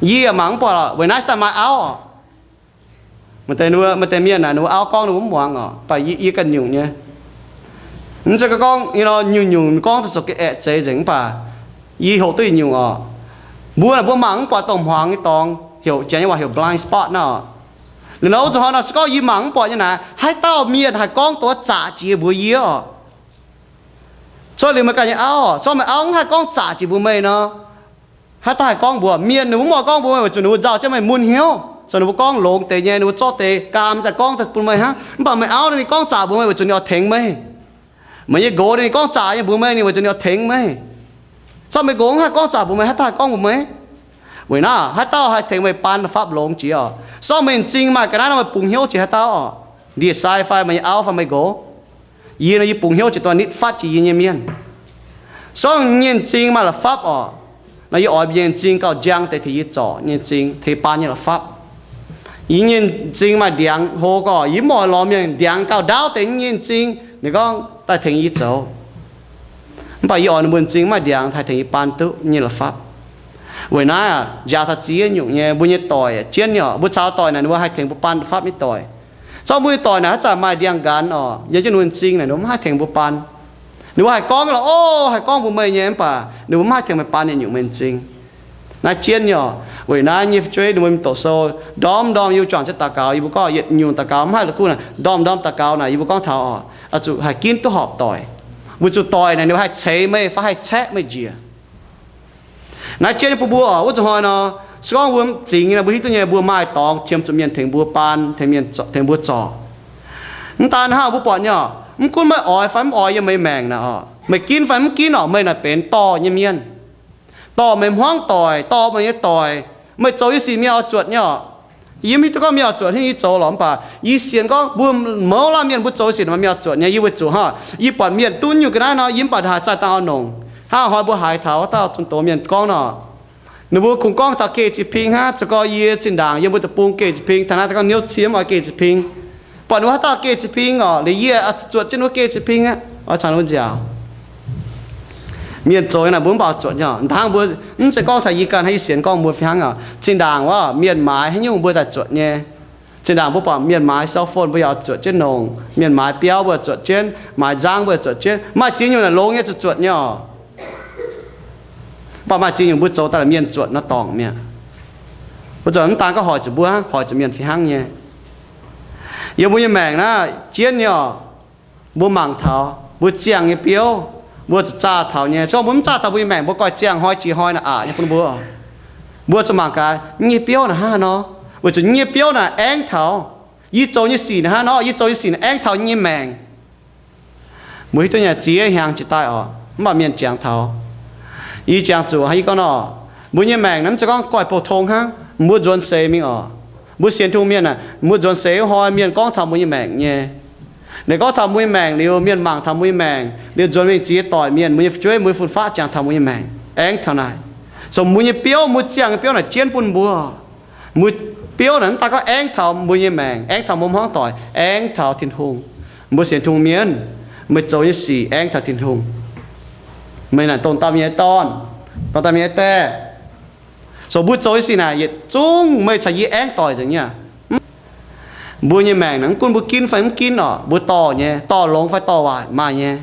Yie yaac mangc mv buatc oc, weic naaiv se daaih maaih auv oc. Maaih deix, maaih deix mienh naaic, ninh mbuo auv gorngv ninh mbuo mv muangx oc, mv baac yie, yie ganh nyungc nyei. Mv zeiz gorngv nyungc-nyungc gorngv zuqc zuqc aeqv, zeiz nzengc, mv baac yie hoqc duqv yietc nyungc oc. Mbuo naaic mbuo mangc mv buatc dongh hmuangx nyei dorngx, heuc, janx nyei waac heuc blind spot naaiv oc. Liuz nor wuov zuqc hnoi nor, se gorngv yie mangc mv buatc nyei naaic, haaix dauh mienh haih gorngv dongh wuov zaqc jiex mbuox yie oc? Cuotv liuz meih ganh nyei auv oc, se gorngv meih auv mv haih gorngv zaqc jiex mbuox meih nor, haaix dauh haih gorngv mbuox mienh? Ninh mbuo mv oix gorngv mbuox meih weic zuqc ninh mbuo nzauh jienv meih mun hnyouv. Se ninh mbuo gorngv longx deix nyei, ninh mbuo zorqv deix gaam daaih gorngv daaih bun meih hnangv. Mv baac meih auv ninh gorngv zaqc mbuox meih weic zuqc ninh oix tengx meih. Meih nyei nqox ninh gorngv zaqc nyei mbuox meih, ninh weic zuqc ninh oix tengx meih. Se gorngv meih nqox mv haih gorngv zaqc mbuox meih, haaix dauh haih gorngv mbuox meih? Weic naaiv haaix dauh haih tengx meih baan la'fapv longx jiex oc? Se gorngv meih m'zing maaih ga'naaiv nor, meih bungx hnyouv jiex haaix dauh oc? Ndie-sai fai meih nyei auv fai meih nqox? Yie nor, yie bungx hnyouv jiex dongh nitv fatv jiex yie nyei mienh. Se gorngv nyei m'zing maaih la'fapv oc, nor yie oix mbuo nyei m'zing gauh njang deix tengx yie zorc nyei m'zing, tengx baan nyei la'fapv. Yie nyei m'zing maaih ndiangx hlo gorx, yie mv oix lorz mienh ndiangx gauh ndaauv deix nyei m'zing, ninh gorngv daaih tengx yie zoux. Mv baac yie oix ninh mbuo m'zing maaih ndiangx haih tengx yie baan duqv nyei la'fapv. Weic naaiv aac, njaaux taux ziex nyungc nyei, mbuo nyei doic jienv nyei oc, mbuo caux doic naaic ninh mbuo haih tengx mbuo baan la'fapv nyei doic. Se gorngv mbuo nyei doic naaic haaix zanc maaih ndiangx-nqanx oc, yiem jienv ninh mbuo m'zing naaic ninh mbuo mv haih tengx mbuo baan. Ninh mbuo haih gorngv lorqc, o, haih gorngv mbuox meih nyei, mv baac ninh mbuo mv haih tengx meih baan yietc nyungc meih m'zing. Naaiv jienv nyei oc. Weic naaiv nyei fu'jueiv ninh mbuo mingh doqc sou, ndorm-ndorm yie mbuo juangc jienv daux gaux, yie mbuo gorngv yietc nyungc daux gaux mv haih la'kuqv naaic, ndorm-ndorm daux gaux naaic, yie mbuo gorngv taux oc, oix zuqc haih ginv duqv horpc doic. Weic zuqc doic naaic ninh mbuo haih ceix meih fai haih caeqv meih njiec. Naaiv jienv nyei bun mbuo oc, wuov zuqc hnoi nor, se gorngv mbuo zingx nyei nor, mbuo hiuv duqv nyei, mbuo maaih dorngx qiemx zuqc mienh tengx mbuo baan, tengx mienh, tengx mbuo zorc. Mv daan hnangv mbuo buatc nyei, mv gunv meih oix fai mv oix yiem meih maengc naaic oc, meih ginv fai mv ginv oc, meih naaic benx dorh nyei mienh. Dorh meih hmuangv doic, dorh meih nyei doic. Meih zoux nyei sic mienh oix zuotc nyei oc. Yie mv hiuv duqv gorngv mienh oix zuotc hingv yie zoux lorqc, mv baac yie sienx gorngv mbuo mouz laanh mienh mbuo zoux nyei sic mienh oix zuotc nyei. Yie weic zuqc hnangv, yie buatc mienh duqv nyungc ga'naaiv nor, yie mv baac haaix zanc dangh oix nongc. Hnangv hnoi mbuo haiz taux wuov dauh zunh doz mienh gorngv nor, ninh mbuo kungx gorngv taux geh ziex ping hnangv. Zoux gorx yie zinh ndaangc yiem mbuo deic-bung geh ziex ping, taux naaiv gorngv niouv cie mv oix geh ziex ping. Buatc ninh mbuo haaix dauh geh ziex ping oc, liuz yie zuotc jienv wuov geh ziex ping aqv, oix caux ninh mbuo nziaauc. Mienh zoux nyei naaic mbuo mv baac zuotc nyei oc. Hnangv mbuo, mv zeiz gorngv taux yie ganh hnangv, yie sienx gorngv mbuo fih hnangv oc. Zinh ndaangc wuov mienh maaiz haaix nyungc mbuo daaih zuotc nyei. Zinh ndaangc mbuo buatc mienh maaiz cell phone mbuo yaac zuotc jienv nongc, mienh maaiz biauv mbuo zuotc jienv, maaiz nzangv mbuo zuotc jienv, maaih ziex nyungc naaic longx nyei zuqc zuotc nyei oc. Mv baac maaih ziex nyungc mbuo zoux daaih la'mienh zuotc nor dorngc mi'aqv. Mbuo zuotc mv daan gorngv hoic zuqc mbuo hnangv, hoic zuqc mienh fih hnangv nyei. Yiem mbuo nyei maengc naaiv jienv nyei oc. Mbuo mangc taux mbuo ziangh nyei biouv, mbuo zuqc zaah taux nyei. Se gorngv mbuo mv zaah taux mbuo nyei maengc, mbuo goiv ziangh hnoi jiex hnoi naaic aqc nyei bun mbuo. Mbuo zuqc mangc gaax, yie nyei biouv naaic hnangv haaix nor, weic zuqc yie nyei biouv naaic aengv taux yie zoux nyei sic naaic hnangv haaix nor, yie zoux nyei sic naaic aengv taux yie nyei maengc. Mbuo hiuv duqv nyei ziex hnyangx jiex daaih oc, mv baac mienh jangx taux. Yie jangx zuqc haaix, yie gorngv nor, mbuo nyei maengc naaiv mv zeiz gorngv goiv pou-tong hnangv, mbuo nzuonx seix mingh oc. Mbuo sienx Tin-Hungh mienh aah, mbuo nzuonx seix wuov hnoi mienh gorngv taux mbuo nyei maengc nyei. Ninh gorngv taux mbuo nyei maengc liuz, mienh mangc taux mbuo nyei maengc liuz, nzuonx mingh ziex doic mienh, mbuo nyei fu'jueiv, mbuo nyei fun-faqv jangx taux mbuo nyei maengc, aengv taux naaic. So mbuo nyei biouv, mbuo ziangh nyei biouv naaic jienv bun mbuo. Mbuo biouv naaic mv daan gorngv aengv taux mbuo nyei maengc, aengv taux mbuo hmuangv doic, aengv taux Tin-Hungh. Mbuo sienx Tin-Hungh mienh, meih zoux nyei sic aengv taux Tin-Hungh. Meih naaic dongh dauh mienh nyei dorn, dongh dauh mienh nyei die. So mbuo zoux nyei sic naaic yietc zungv meih caux yie aengv doic nzengc nyei. Mbuo nyei maengc naaic mv gunv mbuo ginv fai mv ginv oc, mbuo dorh nyei, dorh longx fai dorh waaic maaih nyei.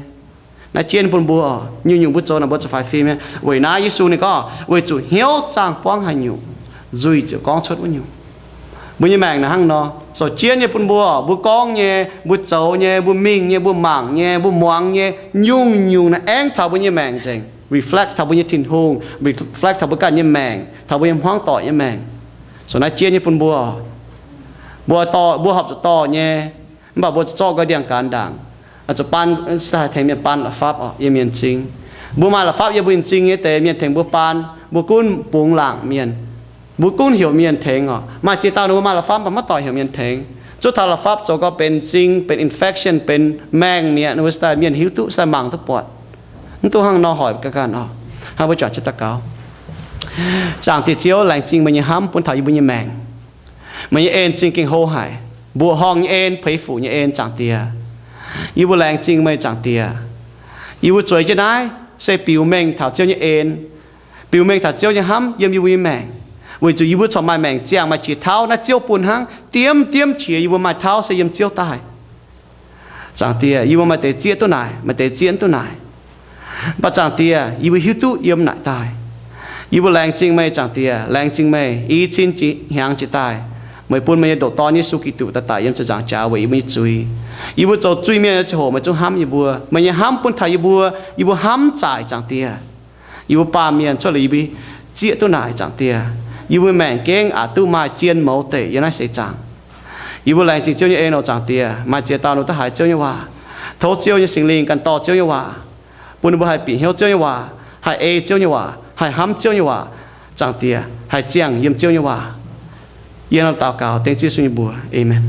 Naaiv jienv bun mbuo, nyungc-nyungc mbuo zoux naaic mbuo zuqc faix fim nyei. Weic naaiv Yesu ninh gorngv, weic zuqc hnyouv zaangh buangv haaix nyungc, nzuih ziouc gorngv cuotv wuov nyungc. Mbuo nyei maengc naaic hnangv nor, so jienv nyei bun mbuo, mbuo gorngv nyei, mbuo zoux nyei, mbuo mingh nyei, mbuo mangc nyei, mbuo muangx nyei, nyungc-nyungc naaic aengv taux mbuo nyei maengc nzengc, reflect taux mbuo nyei Tin-Hungh, reflect taux mbuo ganh nyei maengc, taux mbuo nyei hmuangv doic nyei maengc. So naaiv jienv nyei bun mbuo, mbuo dorh, mbuo horpc zuqc dorh nyei, mv baac mbuo zuqc zorqv nqoi ndiangx-gaanx ndaangc. Zuqc baan, se haih tengx mienh baan la'fapv oc, yiem mienh m'zing. Mbuo maaih la'fapv yiem mbuo m'zing nyei deix, mienh tengx mbuo baan, mbuo gunv bungx laangc mienh, mbuo gunv heuc mienh tengx oc. Maaih ziex dauh ninh mbuo maaih la'fapv mv baac maiv doic heuc mienh tengx. Zuov taux la'fapv zoux gau benx m'zing, benx infection, benx maengh mi'aqv, ninh mbuo se daaih mienh hiuv duqv, se daaih mangc duqv buatc. Mv dungx hnangv nor hoic ga'ganh oc. Hnangv mbuo juangc jienv daux gaux. Zaangc Diex Ziouv, laengz zingh meih nyei hnamv bun taux yie mbuo nyei maengc. Meih nyei en zingh gengh hlo haic. Mbuoqc horngh nyei en, peix fuc nyei en, Zaangc Diex. Yie mbuo laengz zingh meih, Zaangc Diex. Yie mbuo zueiz jienv naaiv se biux mengh taux Ziouv nyei en, biux mengh taux Ziouv nyei hnamv yiem yie mbuo nyei maengc, weic zuqc yie mbuo corc maaih maengc ziangh maaih qiex tauv, naaiv Ziouv bun hnangv. Diemv diemv qiex yie mbuo maaih tauv se yiem Ziouv daaih. Zaangc Diex, yie mbuo maaih deix zieqv duqv naaic, maaih deix zieqv mv duqv naaic. Mv baac Zaangc Diex, yie mbuo hiuv duqv yiem naaic daaih. Yie mbuo laengz zingh meih, Zaangc Diex, laengz zingh meih i cin hnyangx jiex daaih, meih bun meih nyei ndoqc Dorn, Yesu Giduc, daaih daic yiem ziepc nzaangc jaax weic yie mbuo nyei zuiz. Yie mbuo zoux zuiz-mienh nyei ziangh hoc meih zungv hnamv yie mbuo. Meih nyei hnamv bun taux yie mbuo, yie mbuo hnamv zaaic, Zaangc Diex. Yie mbuo baamh mienh cuotv liuz yie mbuo zieqv duqv naaic, Zaangc Diex. Yie mbuo maengc gengh aqc duqv maaih zien mouz deic yiem naaiv seix zaangc. Yie mbuo laengz zingh Ziouv nyei en oc, Zaangc Diex. Maaih ziex dauh ninh mbuo duqv haiz Ziouv nyei waac, tov Ziouv nyei Singx Lingh ganh dorh Ziouv nyei waac, bun ninh mbuo haih bieqc hnyouv Ziouv nyei waac, haih ei Ziouv nyei waac, haih hnamv Ziouv nyei waac, Zaangc Diex, haih ziangh yiem Ziouv nyei waac. Yie nor daux gaux dengv Ziouv Yesu nyei mbuox. Aamen.